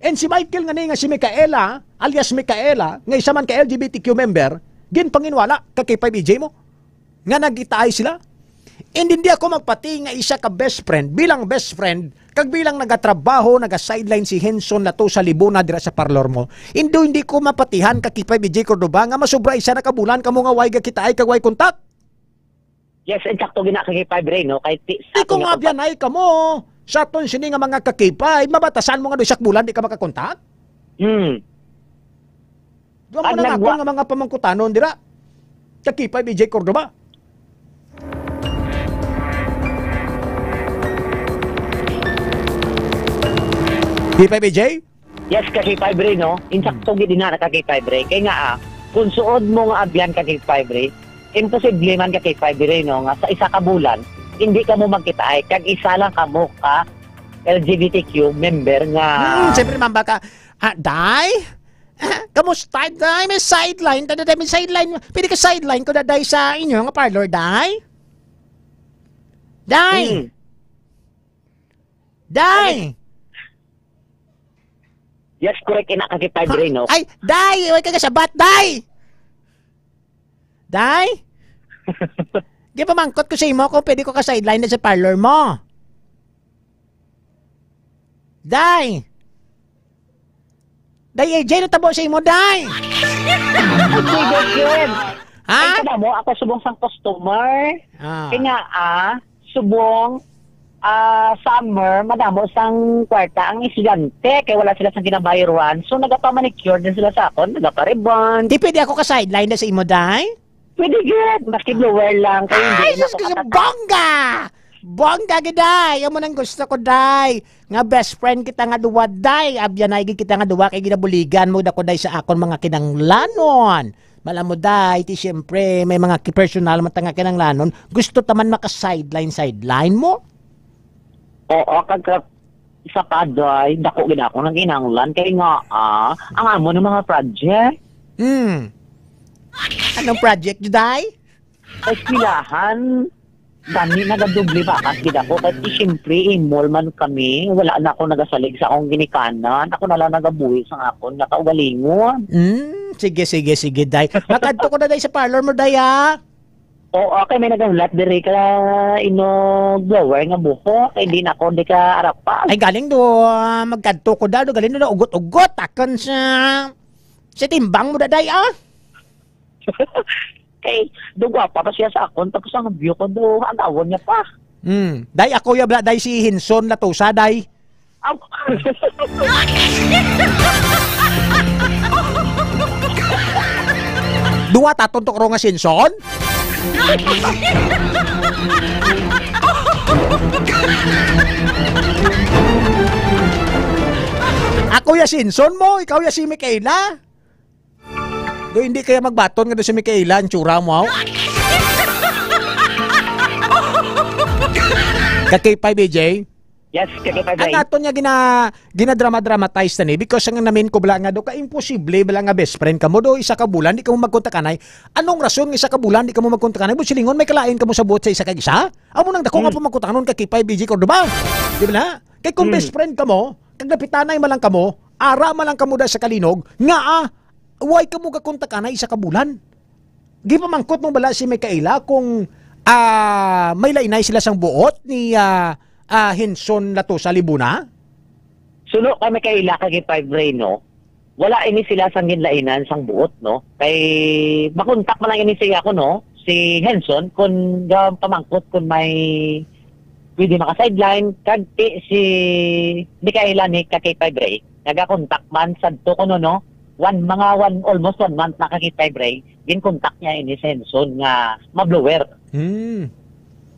And si Michael nga ni nga si Micaela, alias Micaela, nga isa man ka L G B T Q member, ginpanginwala ka K five A J mo nga nagitaay sila. And hindi ako magpati nga isa ka best friend, bilang best friend, kag bilang nagatrabaho, naga-sideline si Henson Latosa Libuna dira sa parlor mo. Hindi, hindi ko mapatihan ka K five A J Cordova nga masubra isa na ka bulan kamo nga way gakitaay kag way kontak. Yes, insakto gina ka K five Ray, no? Kay ti-, sa Ikaw aton nga nga pagpa- biyanay ka mo. Sa aton sini nga mga ka K five, mabatasan mo nga do isa ka bulan di ka makakontak? Hmm. Duha mo Ang na nga nagwa- ako nga mga pamangkutanon dira. Ka K five A J Cordova. K five A J? Yes, ka K five Ray, no? Insakto gid na ka K five Ray. Kay nga, ah, kung suod mo nga abyan ka K five Ray, imposible man ka K five Ray, no? Nga sa isa ka bulan, hindi ka mo magkitaay. Kag isa lang ka mo ka L G B T Q member nga Hmm, siyempre, mamba ka. Ah, day? Ah, kamusta, day? May sideline? Tada, day, may sideline. Pwede ka sideline ko, day, sa inyo nga parlor, day? Day? Hmm. Day! Yes, correct. Ina ka K five Ray, no? Ay, day! Huwag ka kasabat, day! Day? Di ba mangkot ko sa imo kung pwede ko ka-sideline na sa parlor mo? Day! Day A J, natabo sa imo, day! Ay, sige, Ken. Ha? Ay, kada mo, ako subong sang customer. Ah. Kaya nga, ah, subong, ah, summer, madamo sang kwarta ang estudyante, kay wala sila sang ginabayruan. So, nagapamanicure din sila sa akon, nagaparibon. Di pwede ako ka-sideline na sa imo, day? Pwede gid, maski blower lang, kay hindi Ay, na sus, ako kasi katatay. Bongga! Bongga gid, day! Amo nang gusto ko, day! Nga best friend kita nga duwa, day! Abyanay gid kita nga duwa, kay ginabuligan mo dako, day, sa akon mga kinanglanon. Malam mo, day, ti siyempre, may mga ki-, personal man ta nga kinanglanon. Gusto ta man maka-sideline-sideline mo? Oo, kag, kag, isa pa, day, dako gid ako nang kinanglan. Kay nga, ah, ang amo ng mga project. Hmm. Anong project, day? Sa eskwelahan, gani nagadoble bakas gid ako. Kay, siyempre, imol man kami. Wala na ako nagasalig sa akong ginikanan. Ako na lang nagabuhi sa akon nakaugalingon. Hmm, sige, sige, sige, day. Makadto ko na, day, sa parlor mo, day, ha? Oo, kay may nagahulat diri ka inog blower nga buhok, kay di na ako di ka arapan. Ay, galing do, ah, magkadto ko daw, do, galing do na ugot-ugot, akon sa, sa timbang mo, daday, ah. Kay, do gwapa pa siya sa akon, tapos ang view ko, do, hagawon niya pa. Hmm. Day, ako ya bla, day, si Hinson Latosa, day. Aw. Duwa taton to karo nga sinson? Ako ya sinson mo, ikaw ya si Michaela. Do, hindi kaya magbaton nga do si Michaela ang tsura mo, aw? Ka K five A J? Yes, ka K five A J. Ang aton nga gina-, ginadrama-dramatize na ni, because ang namin ko bala nga do, ka imposible bala nga best friend kamo do, isa ka bulan, di kamo magkontakanay. Anong rason nga isa ka bulan, di kamo magkontakanay? Busilingon, may kalain kamo sa buot sa isa kag isa? Amo nang dako nga Hmm. pamangkutanon ka K five A J Cordova. Di ba na? Kay kung Hmm. best friend kamo, kag napitanay man lang kamo, ara man lang kamo da sa kalinog, nga, ah, way kamo gakontakanay isa ka bulan. Gipamangkot mo bala si Micaela kung, ah, may lainay sila sang buot ni, ah, ah, Henson Latosa Libuna? Suno kay Micaela kag kay Five Ray, no? Wala ini sila sang ginlainan sang buot, no? Kay makontak man lang ini siya ko, no? Si Henson, kung ga-, pamangkot kung may pwede maka-sideline, kag ti-, si Micaela ni ka kay Five Ray, nagakontak man sadto kuno, no? One, mga one, almost one month na ka kay Five Ray, ginkontak niya ini si Henson nga ma-blower. Hmm.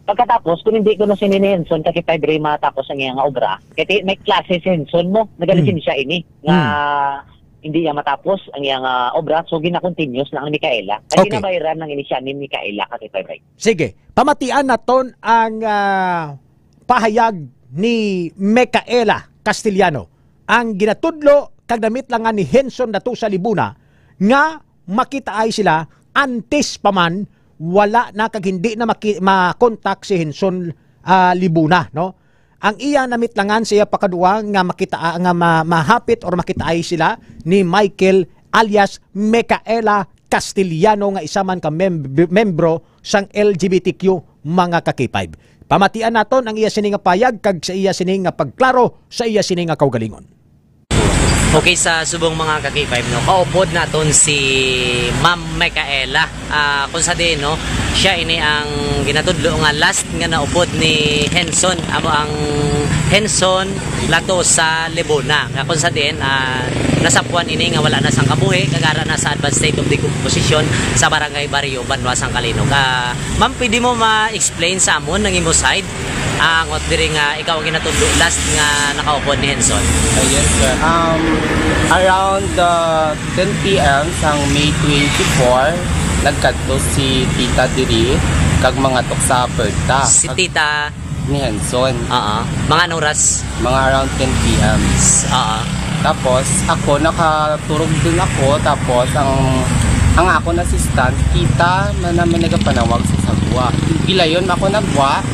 Pagkatapos, kung hindi ko na si Nini Henson, ka kay Five Ray matapos ang iyang obra, kay ti-, may klase si Henson mo, nagalisin Hmm. siya ini, nga Hmm. hindi niya matapos ang iyang, ah, obra, so gina-continuous lang ni Micaela. Kay Okay. ginabayran lang ini siya ni Micaela, ka kay Five Ray. Sige, pamatian naton ang, ah, pahayag ni Micaela Castellano, ang ginatudlo kag namitlangan ni Henson Latosa Libuna nga makitaay sila antes pa man wala na kag hindi na maki-, makontak si Henson, ah, Libuna, no? Ang iya namitlangan sa iya pakadua nga makita, nga ma-, mahapit or makitaay sila ni Michael alias Micaela Castellano, nga isa man ka mem-, membro sang L G B T Q, mga ka-K five. Pamatian naton ang iya sini nga payag kag sa iya sini nga pagklaro sa iya sini nga kaugalingon. Okay, sa subong mga ka-K five, no, kaupod naton si Ma'am Micaela. Ah, kung sa diin, no, siya ini ang ginatudlo nga last nga naupod ni Henson. Amo ang Henson Latosa Lebona. Nga kung sa diin, ah, nasapwan ini nga wala na sang kabuhi, kag ara na sa advanced state of decomposition sa Barangay Barrio, Banwa, sang Calinog. Ah, ma'am, pwede mo ma-explain sa amon ang imo side? Ah, angot diri nga ikaw ang ginatudlo last nga nakaupod ni Henson. Ah, yes, sir. Um, around the ten p m sang May twenty-four, nagkadto si tita diri kag mangatok sa puerta. Si tita? Ni Henson. Oo. Mga anong oras? Mga around ten p m. S-, oo. Tapos, ako, nakaturog dun ako. Tapos, ang, ang akon assistant, kita, man naman nagapanawag sa sagwa. Gilayon ako nagwa,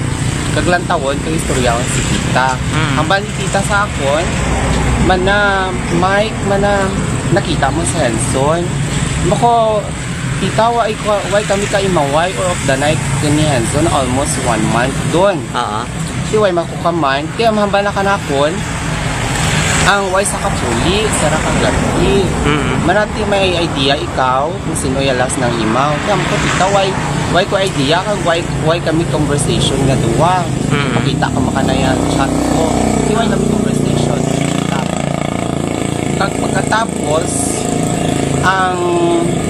kag lantawon, kag istoryahan si kita. Mm. Ang bali kita sa akon, mana, Mike, mana, nakita mo si Henson? Mako, kita, why, ko- why kami kaimaway or of the night ni Henson? Almost one month dun. Oo. Di why makukaman, kaya mahambal na kanakon, ang why sa kapuli, sa nakagabi. Mm. Manati may idea ikaw kung sino yalas ng imaw. Kaya mo kita, why, why ko idea, kag why, why kami conversation nga duwa. Mm. Pakita ka makanayan, chat ko. Di why kami conversation. Kag pagkatapos, ang,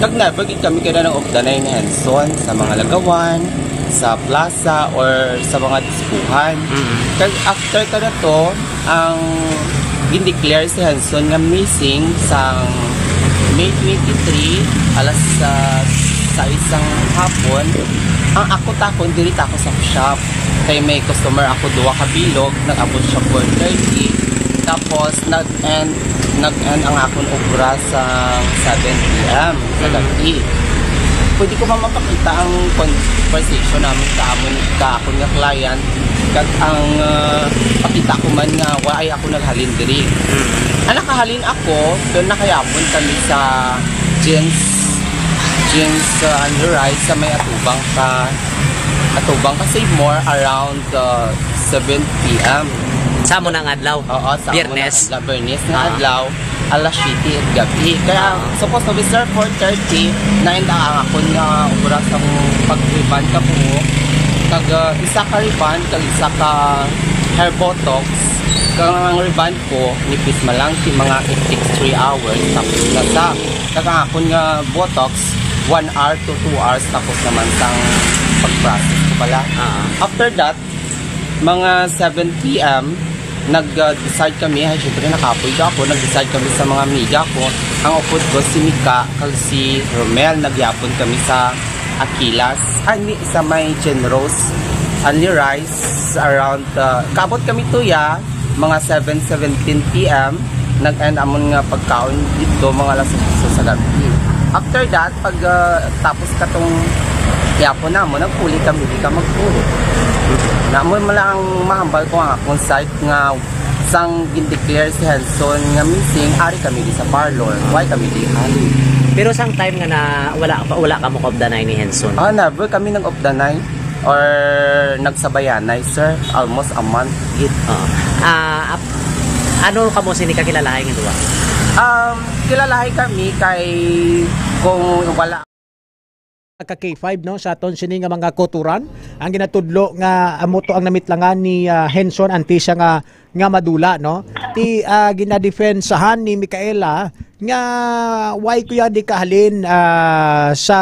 kag never gid kami kaya ng Obdanay ni Henson sa mga lagawan, sa plaza, or sa mga diskuhan. Mm. Kag after ka na to, ang gindeclare si Henson nga missing sang May twenty-three, alas, ah, sais sang hapon. Ang ako takon, diri ta ako sa shop. Kay may customer ako, duwa ka bilog, nag-abot siya four thirty. Tapos, nag-end, nag-end ang akon obra sa seven p m sa Mm. gabi. Pwede ko ba mapakita ang conversation namin sa amon, sa akon nga client? Kag ang, ah, pakita ko man nga why ako naghalin diri. Mm. Ang nakahalin ako, doon nakayapon kami sa Jeans, Jeans, ah, Unli-Rise sa may atubang ka, atubang ka Save More around, ah, seven p m. Sa amo nang adlaw? Oo, sa amo Biyernes? Nang adlaw, Biyernes nga Ah. adlaw, alas siyete at gabi. Kaya, Ah. supposed to be, sir, four thirty, na-end ang akon nga oras ang pag-rebond ka buhok. Kag, ah, isa ka rebond, kag isa ka hair botox. Kag ang rebond ko, nipis man lang, si mga, it takes three hours, tapos na sa. Kag ang akon nga botox, one hour to two hours, tapos naman sang pag-process ko pala. Ah. After that, mga seven p m, nag, uh, decide kami, ay, syempre, nakapoy ka ako, nag-decide kami sa mga amiga ko, ang upod ko, si Mika, kag si Romel, nagyapon kami sa Aquilas, ay, hindi, sa may Jen Rose, Unli-Rise, around, uh, kaabot kami tuya, mga seven seventeen p m, nag-end amon nga pagkaon dito, mga alas otso sa gabi. After that, pag, uh, tapos katong yapon namo, nagpuli kami, di ka magpuli. Namo man lang ang mahambal ko ang akong side nga sang gindeclare si Henson nga missing, ari kami di sa parlor. Why kami di hali? Pero sang time nga na wala, wala ka mo kaupdanay ni Henson? Ah, never kami nag-updanay or nagsabayanay, sir. Almost a month gid. Oo. Ah, ap-, ano kamo sini kakilalahay nga duwa? Um, kilalahay kami kay kung wala ka K five, no, sa aton sini nga mga kuturan, ang ginatudlo nga amo to ang namitlangan ni, ah, Henson antes siya nga, nga madula, no? Ti, ah, ginadepensahan ni Micaela nga why ko yan di kahalin, ah, sa,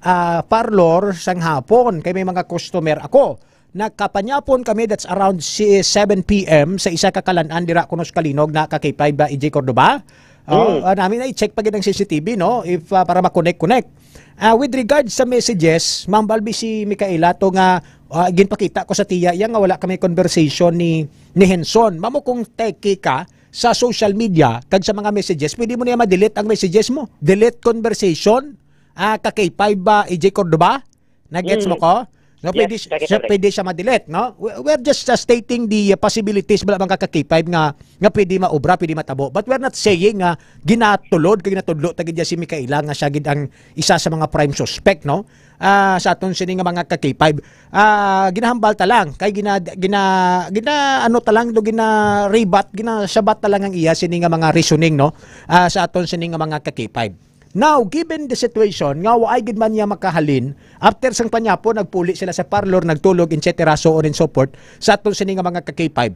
ah, parlor sang hapon kay may mga customer ako. Nagkapanyapon kami, that's around si seven p m sa isa ka kalan-an dira kuno sa Calinog na ka K five ba, E J Cordova? Oh, Mm. ah, namin na i-check pa gid ang C C T V, no? If, ah, para ma-connect-connect. Ah, with regards sa messages, Ma'am Balbi, si Micaela to nga, ah, ginpakita ko sa tiya iya nga wala kami conversation ni, ni Henson. Mamo kung teki ka sa social media kag sa mga messages, pwede mo niya ma-delete ang messages mo. Delete conversation, ah, ka K five ba, E J Cordova? Nagets mo Mm. ko? Nga Yes, pwede, siya, Secretary. pwede siya ma-delete, no? We, we're just, uh, stating the, uh, possibilities, wala man ka ka-, K five nga, nga pwede maobra, pwede matabo. But we're not saying nga ginatulod, kag ginatudlo ta gid si Micaela nga siya gid ang isa sa mga prime suspect, no? Ah, sa aton sini nga mga ka-K five. Ah, ginahambal ta lang, kay gina-, gina-, gina-, ano ta lang do, gina-rebut, ginasabat ta lang ang iya sini nga mga reasoning, no? Ah, sa aton sini nga mga ka-K five. Now, given the situation nga waay gid man niya makahalin, after sang panyapo, nagpuli sila sa parlor, nagtulog, et cetera, so on and so forth, sa aton sini nga mga ka-K five.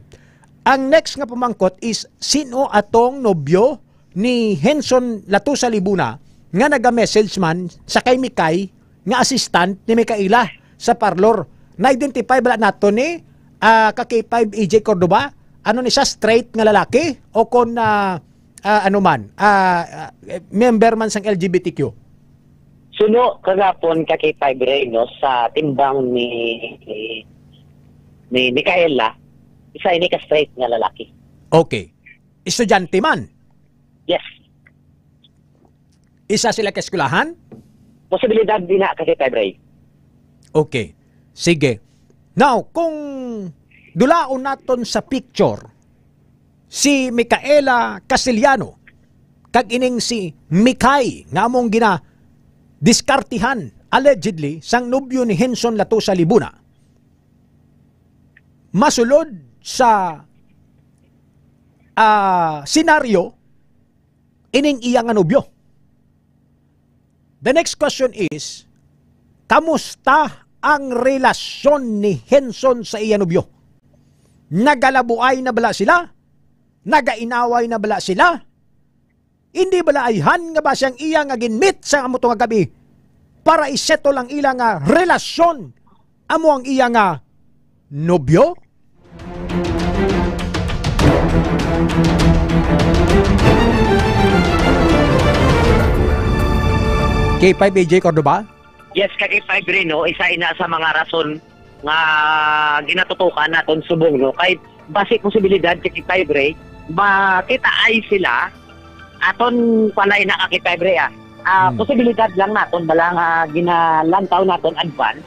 Ang next nga pamangkot is, sino atong nobyo ni Henson Latusa Libuna nga naga-message man sa kay Mikay nga assistant ni Micaela sa parlor? Na-identify bala nato ni, ah, ka-K five A J Cordova? Ano ni siya, straight nga lalaki? O kon, ah, ah, ano man, ah, ah, member man sang L G B T Q? Suno kagapon ka-K five Ray, no, sa timbang ni, ni Micaela, isa ini ka straight nga lalaki. Okay. Estudyante man? Yes. Isa sila ka eskwelahan? Posibilidad din na ka-K five Ray. Okay. Sige. Now, kung dulaon naton sa picture, si Micaela Castellano kag ining si Mikay nga among gina-diskartihan, allegedly, sang nobyo ni Henson Latusa Libuna, masulod sa, ah, senaryo ining iya nga nobyo. The next question is, kamusta ang relasyon ni Henson sa iya nobyo? Nagalabuay na bala sila? Nagainaway na bala sila? Hindi bala ayhan nga basi ang iya nga ginmit sa amo to nga gabi para isettle ang ila nga relasyon amo ang iya nga nobyo? K five A J Cordova? Yes, ka-K five Ray, no? Isa ina sa mga rason nga ginatutukan naton subong, no? Kay basi posibilidad, ka-K five Ray, makitaay sila, aton panay na, ka-K five Ray, ah. Ah, Hmm. posibilidad lang naton bala nga ginalantaw naton advance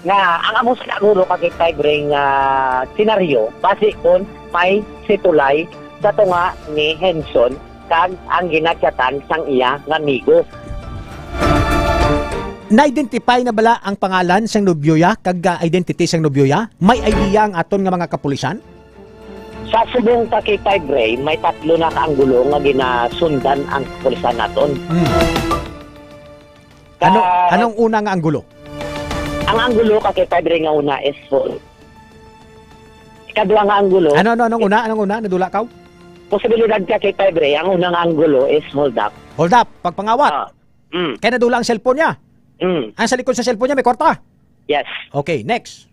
nga ang amo sa naguro, ka-K five Ray, nga senaryo, basi kon may situlay sa tunga ni Henson kag ang ginatsatan sang iya nga amigo. Na-identify na bala ang pangalan sang nobyoya kag, ah, identity sang nobyoya? May idea ang aton nga mga kapulisan? Sa subong, ka-K five Ray, may tatlo na ka anggulo nga ginasundan ang kapulisan naton. Hmm. Ka- Ano, anong una nga anggulo? Ang anggulo, ka-K five Ray, nga una is hold. Ikadua nga anggulo. Ano, ano, anong una? Anong una? Nadula kaw? Posibilidad, ka-K five Ray, ang una nga anggulo is hold up. Hold up, pagpangawat. Ah. Mm. Kaya nadula ang cellphone niya. Mm. Ang sa likod sa cellphone niya may kwarta. Yes. Okay, next.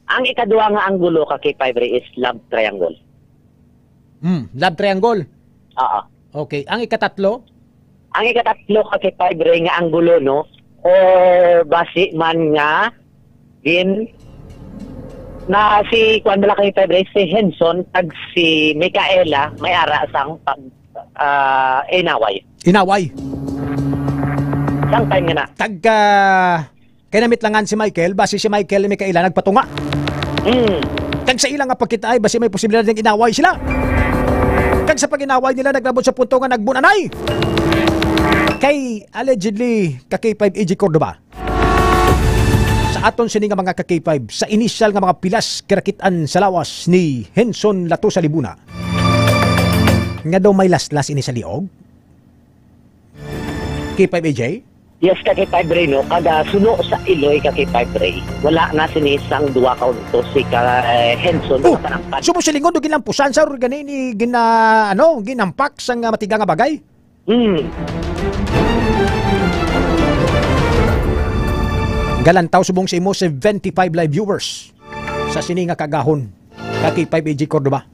Ang ikadua nga anggulo, ka-K five Ray, is love triangle. Hmm, love triangle. Oo. Okay, ang ikatatlo? Ang ikatatlo, ka-K five Ray, nga anggulo, no? Or basi man nga gin na si kuan bala, ka-K five Ray, si Henson kag si Micaela may ara sang pag, ah, inaway. Inaway. Sang time nga na. Tag, ah, Kay namitlangan si Michael, basi si Michael ni Micaela nagpatunga. Mm. Kag sa ila nga pagkitaay, basi may posibilidad nga inaway sila. Kag sa pag-inaway nila, naglabot sa punto nga nagbunanay. Kay allegedly, ka-K five A J Cordova, sa aton sini nga mga ka-K five, sa inisyal nga mga pilas, kinakitaan sa lawas ni Henson Latosa Libuna, nga daw may laslas ini sa liog. K five A J? Yes, ka-K five Ray, no? Kada suno sa iloy, ka-K five Ray, wala na sini sang duha ka udto si ka, eh, Henson Oh, sa panampan. Sumo silingon, do ginampusan sa gani ni gina-, ano, ginampak sang, ah, matiga nga bagay? Hmm. Galantaw subong sa imo, seventy-five live viewers sa sini nga kagahon, ka-K five A J Cordova.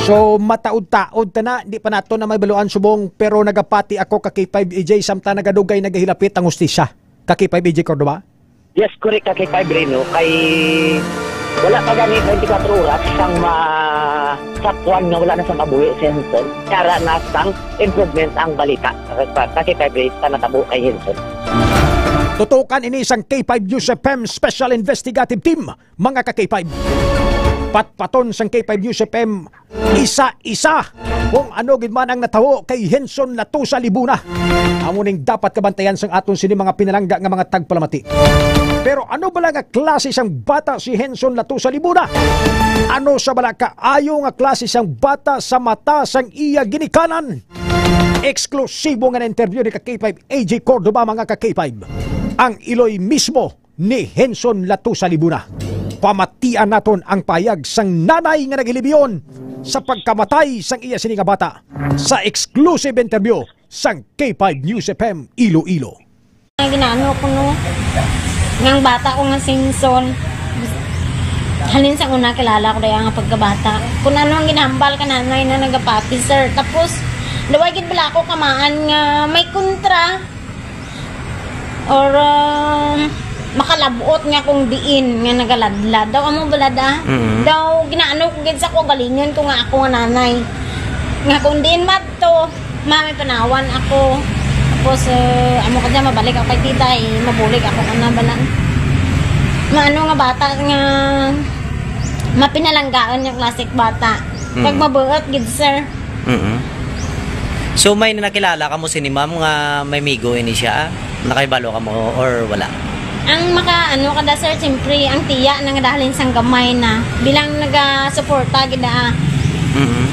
So, mataod-taod ta na, di pa nato na may baluan subong, pero nagapati ako, ka-K five A J, samtang nagadugay, nagahilapit ang hustisya, ka-K five A J Cordova. Yes, correct, ka-K five Ray, no? Kay wala pa gani twenty-four oras sang ma-, sa kwan nga wala na sa mabuhi si Henson. Kara na sang improvement ang balita, ka-K five Ray, sa natabo kay Henson. Tutukan ini sang K five News F M Special Investigative Team, mga ka-K five. Patpaton sang K five News F M isa-isa kung ano gid man ang natawo kay Henson Latusa Libuna. Amo ning dapat kabantayan sang aton sini mga pinalangga nga mga tagpalamati. Pero ano bala nga klase sang bata si Henson Latusa Libuna? Ano sa bala kaayo nga klase sang bata sa mata sang iya ginikanan? Eksklusibo nga na-interview ni ka K five A J Cordova, mga ka K five. Ang iloy mismo ni Henson Latusa Libuna. Pamatian naton ang payag sang nanay nga nagilibyon sa pagkamatay sang iya sini nga bata sa exclusive interview sang K five News F M Iloilo. Ang ginaano ko, no, ngang bata ko nga si Henson, halin sa una kilala ko daya nga pagkabata. Kung ano ang ginahambal ka nanay na nagapati, sir. Tapos, daway gid bala ako kamaan nga may kontra or, um, makalabot nga kung diin nga nagaladlad. Daw amo bala da? Mm. Daw ginaano ko gid sa kaugalingon ko nga ako nga nanay. Nga kung diin madto, mami panawan ako. Tapos, uh, amo ka dyan, mabalik ako kay tita, eh, mabulig ako ka na bala. Nga ano nga bata nga mapinalanggaon nga klasik bata. Mm. Kag mabuot gid, sir. Mm. So, may nakilala ka mo sini ma'am nga may migo ini siya? Nakahibalo ka mo or wala? Ang maka, ano, kada sir, siyempre, ang tiya na nga dahalin sang gamay na bilang nagasuporta gid, ah. Mm.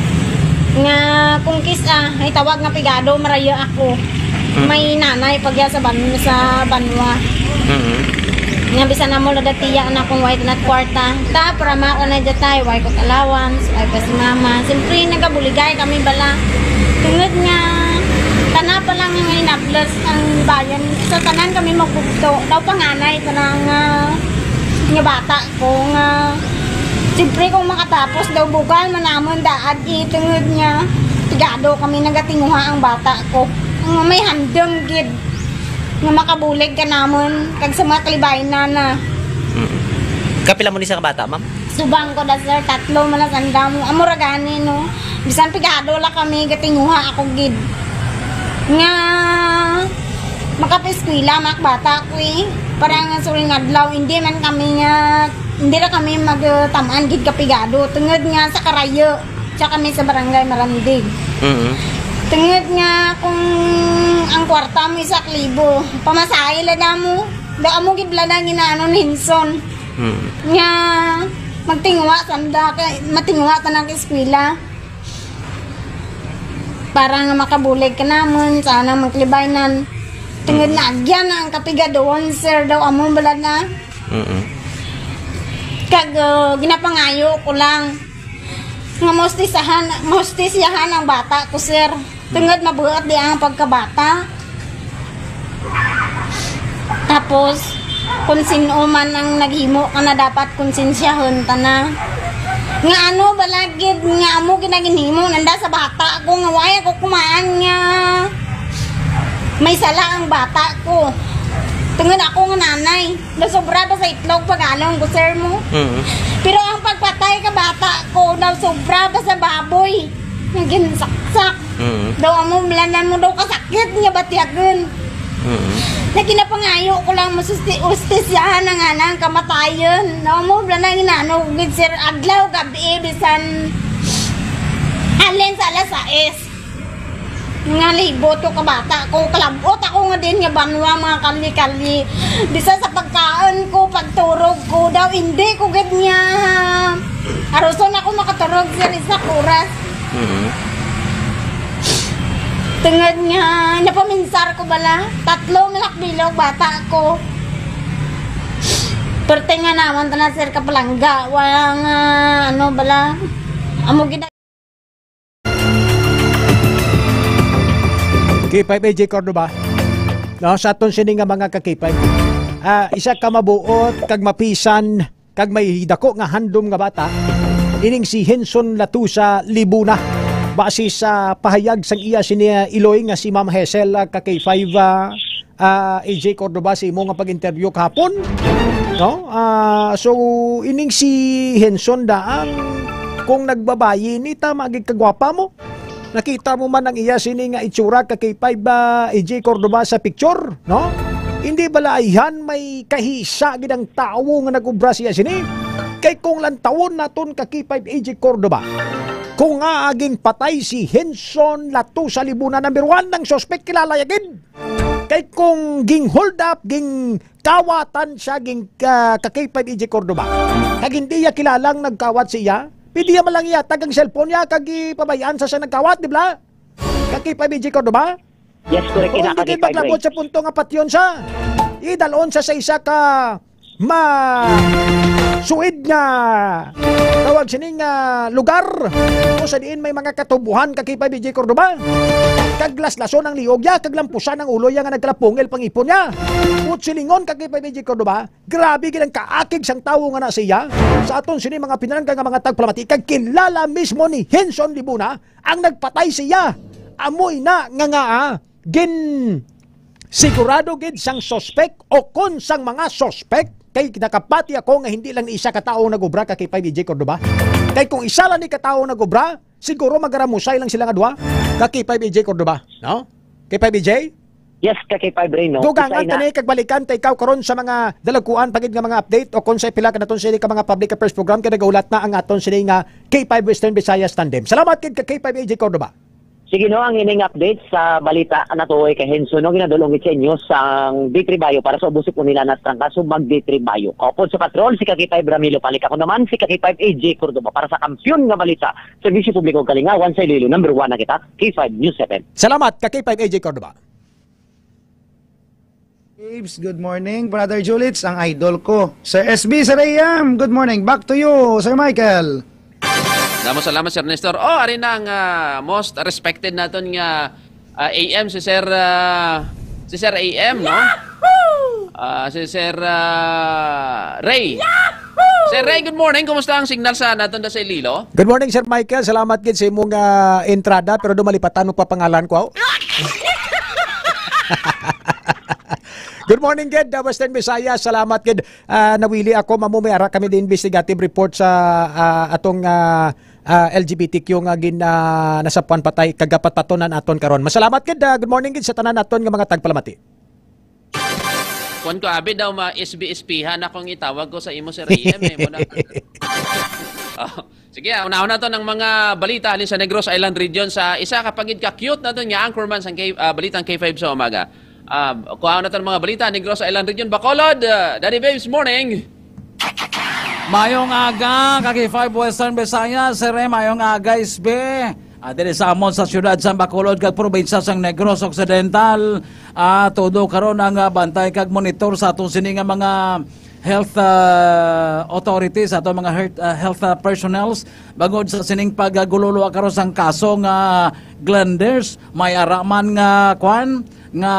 Nga kung kis-, ah, ay tawag nga pigado, marayo ako. Mm. May nanay pagya sa ban-, sa banwa. Mm. Nga bisan na mo nadatiya na kung wait na kwarta. Ta, para mao na dyan tayo, why ko allowance, why pa si mama. Siyempre, nagabuligay kami bala. Tungod nga, tana pa lang nga inablas ang bayan. Sa tanan kami magbugto. Daw panganay, tanan nga, nga bata ko nga. Siyempre, kung makatapos daw, bugal man namon daad, eh, tungod nga, pigado kami nagatinguha ang bata ko. Nga may handom gid. Nga makabulig ka namon, kag sa mga kalibayna na. Mm. Kapila mo ni sa kabata, ma'am? Subang ko da, sir, tatlo man lang sanda mo. Amo ra gani, no? Bisan pigado la kami, gatinguha ako gid. Nga makapaeskwela, mga bata ko, eh. Para nga suring adlaw, hindi man kami nga, hindi ra kami magtamaan gid kapigado. Tungod nga sa karayo. Tsaka kami sa barangay Marandig. Mhm. Tungod nga kung ang kwarta mo isa ka libo, pamasahe la na mo. Daw amo gid la na ginaano ni Henson. Mhm. Nga magtinguha sanda kay matinguha ta nang eskwela. Para nga makabulig ka namon, sana magkalibaynan. Tungod Mhm. na agyan na ang kapigaduon, sir, daw amo bala na. Mhm. Kag, uh, ginapangayo ko lang. Nga mahustisahan, mahustisyahan ang bata ko, sir. Tungod mabuhat di ang pagkabata. Tapos, kung sino man ang naghimo ka na dapat konsensyahon ta na. Nga ano, balagid nga amo ginaginhimo nanda sa bata ko, nga wala ko kumaan nga may sala ang bata ko. Tungod ako nga nanay. Nasobra ba sa itlog pag-along ko, sir mo? Mm. Pero ang pagpatay ka bata ko, nasobra ba sa baboy? Nga ginsaksak. Mm. Daw amo, mlanan mo daw kasakit nga batyagon. Mm. Na ginapangayo ko lang mo susti-, ustisyahan ang anang kamatayon. Daw amo, mlanan ginano ko gid, sir, adlaw, gabi, bisan halin sa alas sais. Nga libot ko ka bata ko, kalabot ako nga din nga banwa, mga kali-kali. Bisan sa pagkaon ko, pagturog ko, daw hindi ko gid nga aruson ako makaturog sa isa ka oras. Mhm. Tungod nga napaminsar ko bala, tatlo malakbilog bata ko. Perte nga naman ta na, sir, kapalangga, wala nga, ano, bala, amo gid K five A J Cordova. No, sa aton sini nga mga ka K five. Ah, isa ka mabuot kag mapisan kag may dako nga handom nga bata, ining si Henson Latusa Libuna. Base sa pahayag sang iya sini, ah, iloy nga si Ma'am Hazel, ah, ka K five, ah, ah, A J Cordova sa imo nga pag-interview kahapon, no? Ah, so, ining si Henson daan, kung nagbabayi ni, tama gid kagwapa mo. Nakita mo man ang iya sini nga itsura ka K five, ah, A J Cordova sa picture, no? Hindi bala ayhan may kahisa gid ang tawo nga nag-obra siya sini? Kay kung lantawon naton ka K five A J Cordova, kung nga aging patay si Henson Latusa Libuna, number one ang suspect, kilala ya gid. Kay kung ging hold up, ging kawatan siya, ging, ah, ka K five A J Cordova, kag hindi ya kilalang nagkawat siya, pwede ya malang ihatag ang cellphone niya kag ipabayaan sa siya nagkawat, di ba? Ka K five A J Cordova? Yes, correct. Kung hindi gid maglabot sa punto nga patyon siya, idalon siya sa isa ka ma suid nga tawag sini nga lugar o sa diin may mga katubuhan ka K five A J Cordova. Kag laslason ang liog ya, kag lampusan ang ulo ya nga nagkalapungil pangipon niya. Utsilingon ka K five A J Cordova, grabe gid ang kaakig sang tawo nga na siya. Sa aton sini mga pinalangga nga mga tagpalamati, kag kilala mismo ni Henson Libuna ang nagpatay siya. Amoy na nga nga, ah, gin sigurado gid sang suspek o kon sang mga suspek, kay nakapati ako nga hindi lang ni isa ka tawo ang nag-obra ka K five A J Cordova. Kay kung isa lang ni ka tawo ang nag-obra, siguro magaramusay lang sila nga duha ka K five A J Cordova, no? K five A J? Yes, ka K five Ray, no? Dugangan Isa ina. tani kag balikan ta ikaw karon sa mga dalagkuan pa gid nga mga update o kung sa pila ka naton sini ka mga public affairs program kay nagaulat na ang aton sini nga K five Western Visayas Tandem. Salamat gid ka K five A J Cordova. Sige, no, ang ining update sa balita natuoy kay Henso, no, ginadulong gid sa inyo sang D three Bayo para sa ubos po nila na trangkaso mag D three Bayo. Kaupod sa patrol, si ka K five Ramilo Palik. Ako naman, si ka K five A J Cordova para sa kampiyon nga balita, serbisyo publiko, kalingawan sa Iloilo. Number one na kita, K five News F M. Salamat ka K five A J Cordova. Babes, good morning. Brother Julits, ang idol ko. Sir S B, Sir A M, good morning. Back to you, Sir Michael. Damo salamat, Sir Nestor. Oh, ari na ang, ah, most respected naton nga, ah, A M, si Sir, ah, si Sir A M, no? Ah, si Sir, ah, Ray. Sir Ray, good morning. Kumusta ang signal sa naton da sa Iloilo? Good morning, Sir Michael. Salamat gid sa imong, ah, entrada, pero dumalipatan mo pa pangalan ko. Good morning gid, uh, Western Visayas. Salamat gid. Ah, nawili ako, mamo may ara kami din investigative report sa, ah, atong, ah, ah, L G B T Q nga gin, ah, nasapuan patay kagapat patunan aton karon. Masalamat gid. Ah, good morning gid sa tanan naton nga mga tagpalamati. Kuwan ko, abi daw ma-S B S P-han akong itawag ko sa imo, Sir A M, eh, mo na. Oh. Sige, ah, unahon naton ang mga balita halin sa Negros Island Region sa isa ka pagid ka cute naton nga anchorman sang K-, ah, balitang K five sa umaga. Ah, kuhaon naton ang mga balita, Negros Island Region, Bacolod, ah, Daddy Babes, morning. Mayong aga, ka K five Western Visayas, Sir, eh, mayong aga, S B. Ah, diri sa amon sa siyudad sa Bacolod kag probinsya sang Negros Occidental, ah, todo karon ang, ah, bantay kag monitor sa aton sini nga mga health, ah, authorities, ato mga health, ah, health, ah, personnels, bangod sa sining pagagulolo karon sang kaso nga glanders, may ara man nga, kwan, nga,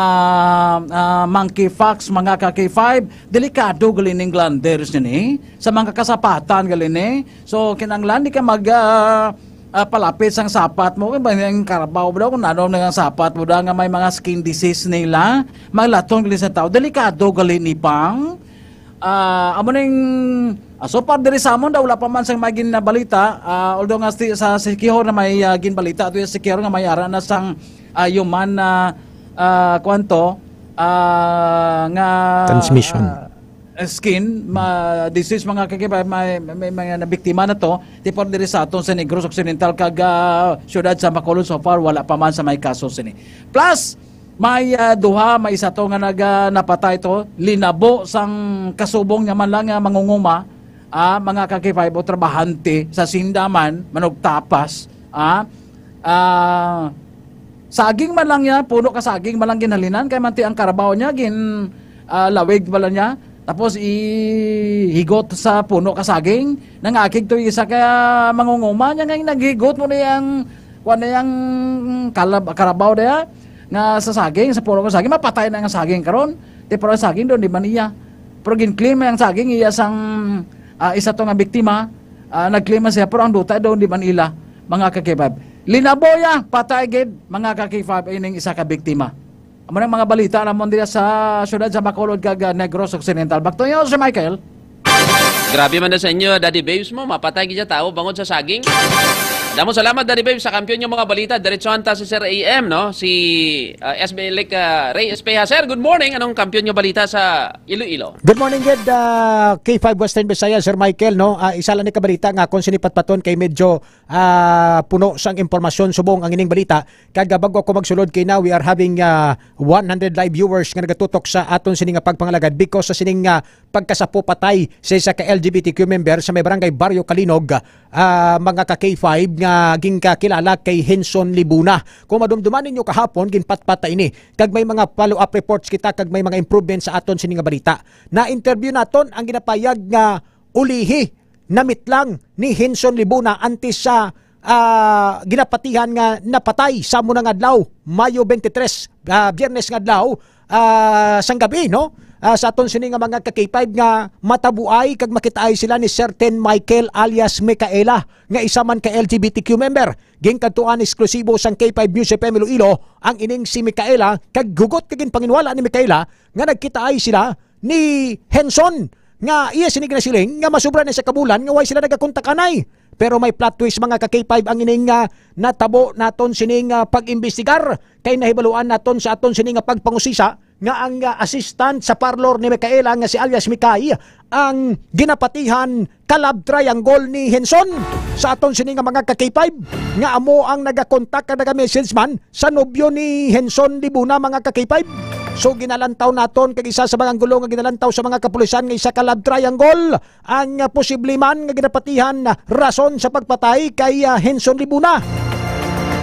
ah, monkeypox, mga ka K five, delikado gali ning glanders nini sa mga kasapatan gali ni. So, kinahanglan di ka mag, ah, ah, palapit sang sapat mo, kay ang karabaw daw, kung ano na ang sapat mo daw nga may mga skin disease nila, maglaton gali sa tao, delikado gali ni pang. Ah, amo ning, ah, so far diri sa amon daw wala pa man sang may ginbalita, ah, although nga sti-, sa Siquijor na may, ah, ginbalita, ato sa Siquijor nga may ara na sang, ah, human na, ah, kwanto, ah, nga, Transmission. ah, skin, ma-, disease, mga ka K five, may, may mga nabiktima na to, tipon diri sa aton sa Negros Occidental kag, ah, siyudad sa Bacolod, so far wala pa man sa may kaso sini. Plus, may, ah, duha, may isa to nga nag, ah, napatay to, linabo sang kasubong niya man lang nga mangunguma, ah, mga ka K five o trabahante sa sindaman, manugtapas, ah, ah, saging man lang niya, puno ka saging man lang ginhalinan, kay manti ang karabaw niya, gin, ah, lawig bala niya, tapos ihigot sa puno ka saging, nangakig to isa ka mangunguma niya nga naghigot mo na yang, kuwan na yang kalab-, karabaw na ya, nga sa saging, sa puno ka saging, mapatay na nga saging karon, di pero ang saging doon, di man iya. Pero gin-claim ang saging, iya sang, ah, isa to nga biktima, ah, nag-claim man siya, pero ang duta doon, di man ila, mga ka K five. Linaboya, patay gid, mga ka K five, ining isa ka biktima. Amo na ang mga balita namon dira sa siyudad sa Bacolod kag, ah, Negros Occidental. Back to you, Sir Michael. Grabe man na sa inyo, Daddy Babes mo, mapatay gid siya tao bangod sa saging. Damo salamat, Daddy Babe, sa kampiyon nga mga balita. Diretso ta si Sir A M, no? Si, ah, S B L, ah, Ray Espeha. Sir, good morning. Anong kampiyon nga balita sa Iloilo? Good morning, Gid, ah, K five Western Visayas, Sir Michael, no? Ah, isa lang ni kabalita nga kung sinipatpaton kay medyo, ah, puno sang impormasyon subong ang ining balita. Kag, ah, bago ako magsulod kay na, we are having, ah, one hundred live viewers nga nagatutok sa aton sini nga pagpangalagad because sa sining, ah, pagkasapo patay sa isa ka L G B T Q member sa may barangay Barrio Kalinog, ah, mga ka K five nga ginkakilala kay Henson Libuna. Kung madumduman ninyo kahapon, ginpatpat ta ini. Kag may mga follow-up reports kita kag may mga improvement sa aton sini nga balita. Na-interview naton ang ginapayag nga ulihi, namitlang ni Henson Libuna antes sa, ah, ginapatihan nga napatay sa amo na nga adlaw, Mayo twenty-three, ah, Biyernes nga adlaw, ah, sang gabi, no? Ah, sa aton sini nga mga ka K five nga matabuay kag makitaay sila ni Certain Michael alias Micaela, nga isa man ka L G B T Q member. Ginkadtuan eksklusibo sang K five News F M Iloilo ang ining si Micaela, kag hugot kag ginpanginwala ni Micaela nga nagkitaay sila ni Henson, nga iya sini ginasiling nga masubra na sa kabulan nga way sila nagakontak anay. Pero may plot twist, mga ka K five, ang ining, ah, natabo naton sining, ah, pag-imbestigar, kay nahibaluan naton sa aton sini nga pagpangusisa nga ang, ah, assistant sa parlor ni Micaela nga si alias Mikay ang ginapatihan ka-love triangle ni Henson. Sa aton sini nga mga ka K five, nga amo ang nagakontak kag naga-message man sa nobyo ni Henson Libuna, mga ka K five. So, ginalantaw naton kag isa sa mga anggulo nga ginalantaw sa mga kapulisan nga isa ka love triangle ang, ah, posible man nga ginapatihan rason sa pagpatay kay, ah, Henson Libuna.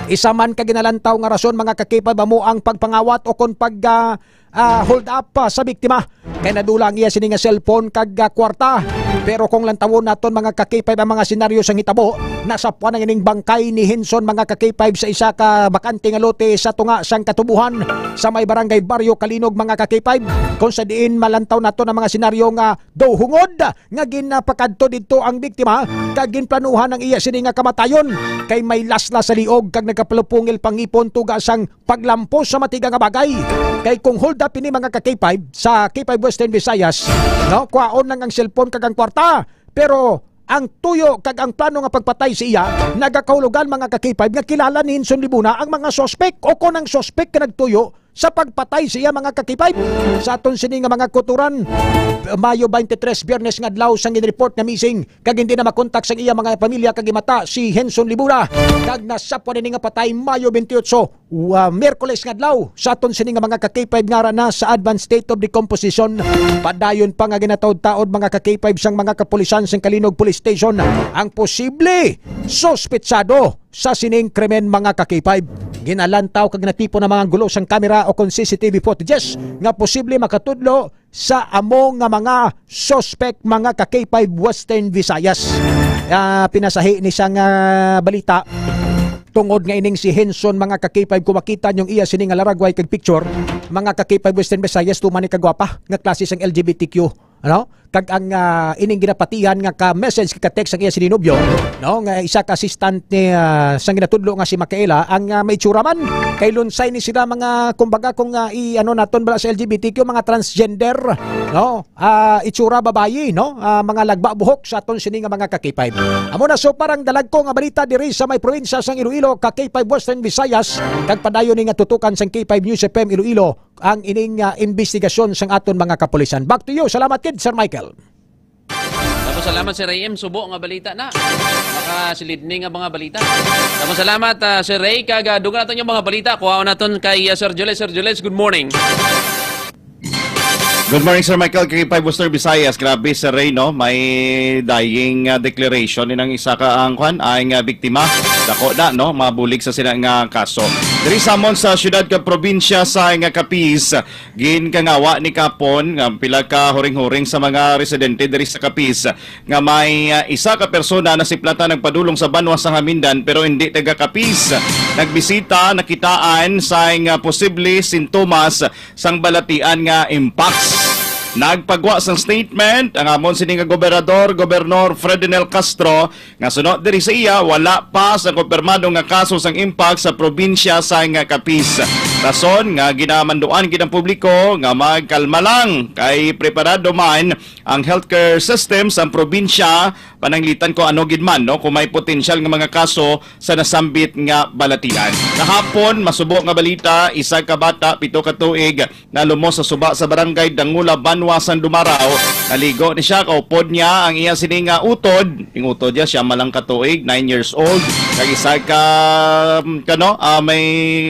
Isa man ka ginalantaw nga rason, mga ka K five, amo ang pagpangawat o kon pag, ah, ah, hold up, ah, sa biktima. Kay nadula ang iya sini nga cellphone kag, ah, kwarta. Pero kung lantawon naton, mga ka K five, ang mga senaryo sang hitabo, nasapwan ang ining bangkay ni Henson, mga ka K five, sa isa ka bakante nga lote sa tunga sang katubuhan sa may barangay Barrio Kalinog, mga ka K five, kung sa diin malantaw naton ang mga senaryo nga daw hungod nga ginapakadto didto ang biktima kag ginplanuhan ang iya sini nga kamatayon, kay may laslas sa liog kag nagkapalupongil pangipon tuga sang paglampos sa matiga nga bagay. Kay kung hold up ini, mga ka K five, sa K five Western Visayas, no, kwaon lang ang cellphone kag ang kwarta, pero ang tuyo kag ang plano nga pagpatay sa iya nagakahulugan, mga ka K five, nga kilala ni Henson Libuna ang mga suspek o kon ang suspek nga nagtuyo sa pagpatay sa iya, mga ka K five. Sa aton sini nga mga kutoran, Mayo twenty-three, Biyernes nga adlaw sang ginreport nga missing kag hindi na makontak sang iya mga pamilya kag gimata si Henson Libuna, kag nasapwan ini nga patay Mayo twenty-eight, wa-, Miyerkules nga adlaw. Sa aton sini nga mga ka K five, ngara na sa advanced state of decomposition. Padayon pa nga ginataod-taod, mga ka K five, sang mga kapulisan sang Kalinog Police Station ang posible suspetsado sa sining krimen, mga ka K five. Ginalantaw kag natipon ang mga gulo sang kamera o kon C C T V footages nga posible makatudlo sa amo nga mga suspect, mga ka K five Western Visayas. Ah, pinasahi ni sang, ah, balita, tungod nga ining si Henson, mga ka K five, kung makita niyong iya sini nga laragway kag picture, mga ka K five Western Visayas, tuman ni kagwapa nga klase sang L G B T Q, ano? Kag ang, ah, ining ginapatihan nga ka-message, ka-text ang iya sini nobyo, no, nga isa ka assistant ni, ah, sang ginatudlo nga si Micaela, ang, ah, may itsura man. Kay lunsay ni sila mga, kumbaga, kung, ah, i-, ano naton bala sa L G B T Q, mga transgender, no? Ah, itsura babayi, no? Ah, mga lagba buhok sa aton sini nga mga ka K five. Amo na, so, parang dalagko nga balita diri sa may probinsya sang Iloilo, ka K five Western Visayas, kag padayon ni nga tutukan sang K five News F M Iloilo ang ining, ah, imbestigasyon sang aton mga kapulisan. Back to you. Salamat gid, Sir Michael. Tapos salamat, Sir A M. Subo nga balita na. Makasilid ni nga mga balita. Tapos salamat, ah, Sir Ray. Kag, ah, dugang naton yung mga balita. Kuhaon naton kay, ah, Sir Jules. Sir Jules, good morning. Good morning, Sir Michael. Kay Five Booster Visayas, grabe, Sir Ray, no? May dying, ah, declaration ni nang isa ka ang kwan, ay nga biktima. Dako na, no? Mabulig sa sila nga kaso. Diri samon sa syudad kag probinsya sa nga Capiz, ginkangawa ni kapon nga pila ka huring-huring sa mga residente diri sa Capiz nga may, ah, isa ka persona nasiplatan nagpadulong sa banwa sa Hamindan pero hindi taga Capiz. Nagbisita, nakitaan sa nga posible sintomas sang balatian nga mpox. Nagpagwa sang statement ang amon sini nga gobernador, Gobernador Ferdinand Castro, nga suno diri sa iya, wala pa sa kumpirmado nga kaso sang mpox sa probinsya sa nga Capiz. Rason nga ginamanduan gid ang publiko nga magkalma lang kay preparado man ang healthcare system sa probinsya Pananglitan ko ano gid man, no, kung may potensyal nga mga kaso sa nasambit nga balatian. Kahapon, masubo nga balita, isa ka bata, pito ka tuig, nalumos sa suba sa barangay Dangula, Banwa, San Dumaraw. Naligo ni siya, kaupod niya ang iya sini nga utod. Ang utod niya, siya malang ka tuig, nine years old. Kag isa ka, um, kano, ah, may,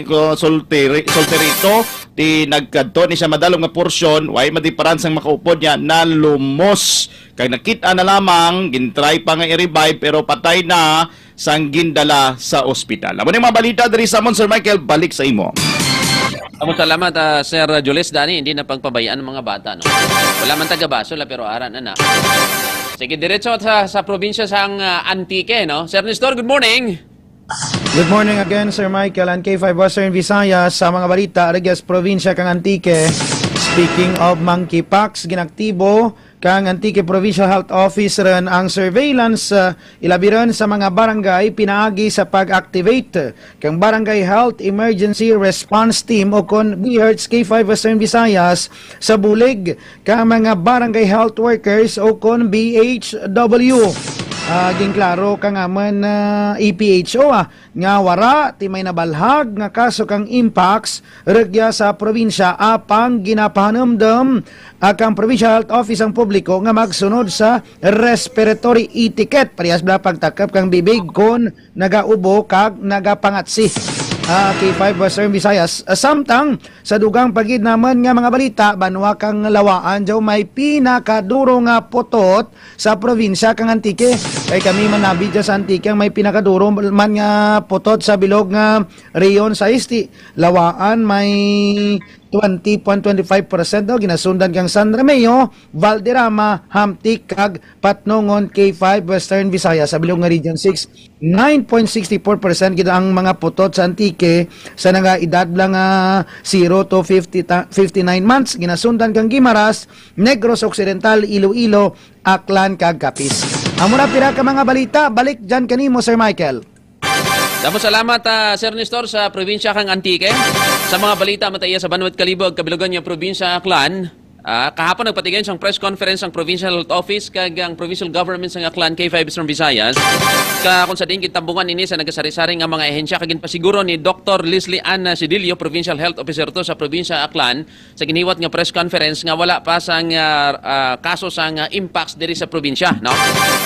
uh, solteri-, solterito. Ti nagkadto ni siya madalom nga porsyon, way madiparansang makaupod niya, nalumos. Kag nakita na lamang, gintry pa nga i-revive, pero patay na sang gindala sa ospital. Amo ni mga balita diri sa amon, Sir Michael, balik sa imo. Amo, salamat, ah, Sir Jules. Dani, hindi na pagpabayaan ang mga bata, no? Wala man taga Basol, ah, pero ara na na. Sige, diretso sa, sa probinsya sang, ah, Antique, no? Sir Nestor, good morning. Good morning again, Sir Michael and K five Western Visayas. Sa mga balita, Reyes, probinsya kang Antique. Speaking of monkeypox, ginaktibo kang Antique Provincial Health Office ron ang surveillance, uh, ilabi ron sa mga barangay pinaagi sa pag-activate kang Barangay Health Emergency Response Team o kon BHERTS K five Western Visayas sa bulig kang mga barangay health workers o kon B H W. Ah, ginklaro kang amon, ah, A P H O, ah, nga wara ti may nabalhag nga kaso kang mpox rugya sa probinsya, apang ginapahanumdom, ah, kang Provincial Health Office ang publiko nga magsunod sa respiratory etiquette, parehas bala pagtakop kang bibig kon nagaubo kag nagapangatsi. Ah, K five Western Visayas. Ah, samtang sa dugang pa gid naman nga mga balita, banwa kang Lawaan daw may pinakaduro nga putot sa probinsya kang Antique. Kay kami man nabi dyan sa Antique ang may pinakaduro man nga putot sa bilog nga rehiyon sa Isti. Lawaan may twenty point twenty five percent, no? Ginasundan kang San Remeo, Valderrama, Hamtic, kag Patnongon. K five Western Visayas, sa bilog nga Region six, nine point six four percent gid ang mga putot sa Antique sa nagaedad lang nga zero to fifty ta-, fifty-nine months. Ginasundan kang Guimaras, Negros Occidental, Iloilo, Aklan, kag Capiz. Amo na pira ka mga balita. Balik dyan kanimo, Sir Michael. Damo salamat, ah, Sir Nestor, sa probinsya kang Antique. Sa mga balita, mataya sa banwat Kalibo, kabilugan nga probinsya, Aklan. Ah, kahapon nagpatigayon sang press conference ang Provincial Health Office kag ang Provincial Government sa Aklan, K five Eastern Visayas. Ka kung sa diin gintambungan ini sa nagasari-sari nga mga ahensya, kag ginpasiguro ni Doktor Leslie Ann Sidillo, Provincial Health Officer to sa probinsya Aklan, sa giniwat nga press conference nga wala pa sang, ah, ah, kaso sang, ah, mpox diri sa probinsya, no?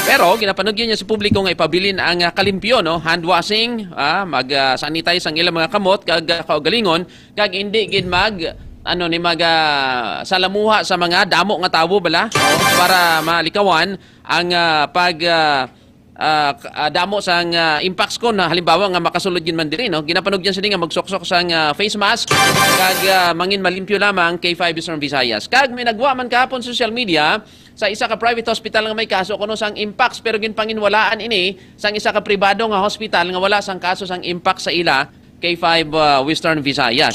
Pero ginapanugyan niya sa publiko nga ipabilin ang, ah, kalimpyo, no? Hand washing, ah, mag, ah, sanitize ang ilang mga kamot kag, ah, kaugalingon, kag hindi gid mag, ano, ni mag, ah, salamuha sa mga damo nga tawo bala, no? Para malikawan ang, ah, pag, ah, ah, k-, ah, damo sang, ah, mpox kon, ah, halimbawa nga makasulod gid man diri, no? Ginapanugyan sini nga magsuksok sang, ah, face mask kag, ah, mangin malimpyo lamang, K five Eastern Visayas. Kag may nagwa man kahapon social media sa isa ka private hospital nga may kaso kuno sang mpox, pero ginpanginwalaan ini sang isa ka pribado nga hospital nga wala sang kaso sang mpox sa ila, K five, ah, Western Visayas.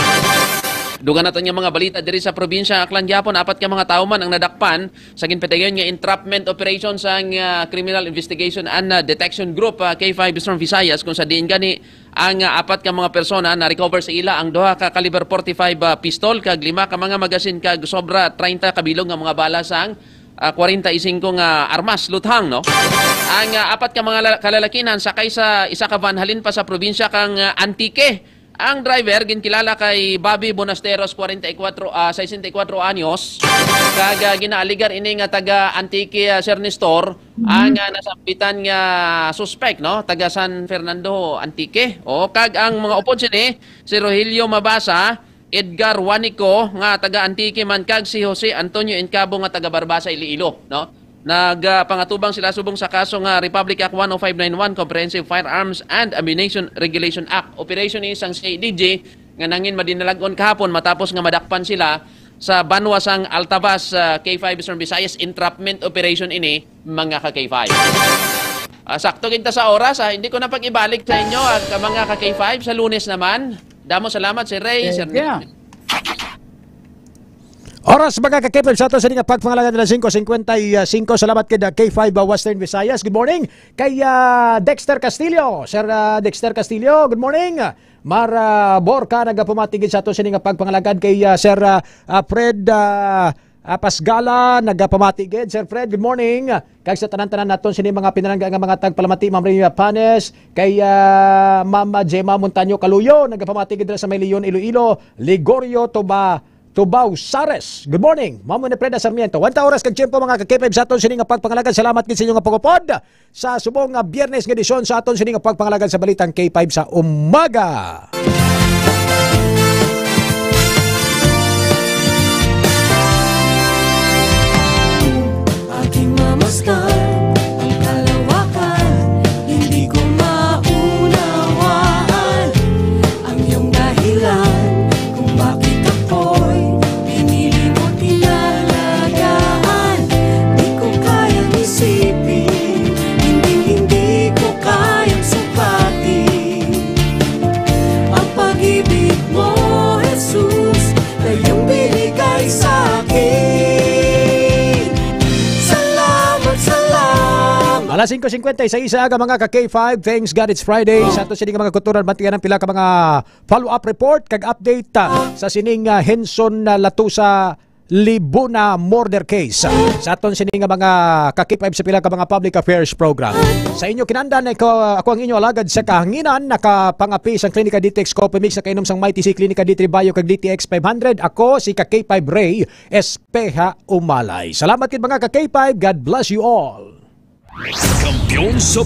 Dugang naton nga mga balita diri sa probinsya Aklan gyapon, apat ka mga tawo man ang nadakpan sa ginpatigayon nga entrapment operation sang, ah, Criminal Investigation and, ah, Detection Group, ah, K five Eastern Visayas, kung sa diin gani ang, ah, apat ka mga persona na-recover sa ila ang duha ka caliber forty-five, ah, pistol kag lima ka mga magazine kag sobra treinta ka bilog nga mga bala sang, ah, kwarenta y singko nga armas luthang, no? Ang, ah, apat ka mga la-, kalalakinan sakay sa isa ka van halin pa sa probinsya kang, ah, Antique. Ang driver ginkilala kay Bobby Bonasteros, kwarenta y kuwatro, ah, sesenta y kuwatro anyos, kag, ah, ginaaligar ini nga taga Antique, ah, Sir Nestor, ang, ah, nasambitan nga suspek, no, taga San Fernando, Antique. O, kag ang mga upod sini, si Rogelio Mabasa, Edgar Wanico, nga taga Antique man, kag si Jose Antonio Encabo nga taga Barbaza, Iloilo, no? Nag, ah, pangatubang sila subong sa kaso nga Republic Act one oh five nine one, Comprehensive Firearms and Ammunition Regulation Act. Operation ni sang C I D G nga nangin madinalag-on kahapon matapos nga madakpan sila sa banwa sang Altavas, ah, K five Eastern Visayas. Entrapment operation ini, mga ka K five. Ah, sakto kita sa oras, ah. Hindi ko na pag-ibalik sa inyo, ah, mga ka K five, sa Lunes naman. Damo salamat, Sir Ray, Sir Nick. Oras, mga ka-K five, sa ato sa nga pagpangalagad na singko singkwenta y singko. Salamat kay K five, uh, Western Visayas. Good morning kay, uh, Dexter Castillo. Sir, uh, Dexter Castillo, good morning. Mar, uh, Borca, nagapamati gid sa ato sa nga pagpangalagad kay, uh, Sir, uh, uh, Fred, uh, Ah, Pasgala, nagapamati gid, Sir Fred, good morning. Kag sa tanan-tanan naton sini mga pinalangga nga mga tagpalamati, Ma'am Rhea Panes, kay, ah, Ma'am Gemma Montaño Caluyo, nagapamati gid dira sa may Leon, Iloilo, Ligorio, Toba-, Tubao, Sares. Good morning, Ma'am Winifreda Sarmiento. Wanta oras kag tiyempo, mga ka-K five, sa aton sini nga pagpangalagad. Salamat gid sa inyo nga pagupod sa subong nga Biyernes nga edisyon sa aton sini nga pagpangalagad sa Balitang K five sa umaga. Aking mamasdan ang kalawakan, hindi ko maunawaan ang iyong dahilan kung bakit ako'y pinili mo tinalagaan. Di ko kayang isipin, hindi, hindi ko kayang sukatin ang pag-ibig mo, Jesus, na iyong binigay sa akin. Salamat, salamat. Alas singko singkwenta y seis aga, mga ka-K five. Thanks God it's Friday. Sa ato sini nga mga kuturan, bantian ang pila ka mga follow-up report kag update, ah, sa sining, ah, Henson, ah, Latusa Libuna murder case. Sa aton sini nga mga ka-K five sa pila ka mga public affairs program. Sa inyo kinandan, ako, ako ang inyo alagad sa kahanginan, nakapangapi sang Klinika D T X Coffee Mix, nakainom sang Mighty C, Klinika D three Bio, kag D T X five hundred. Ako si ka-K five Ray Espeha Umalay. Salamat gid, mga ka-K five. God bless you all. Kampiyon sa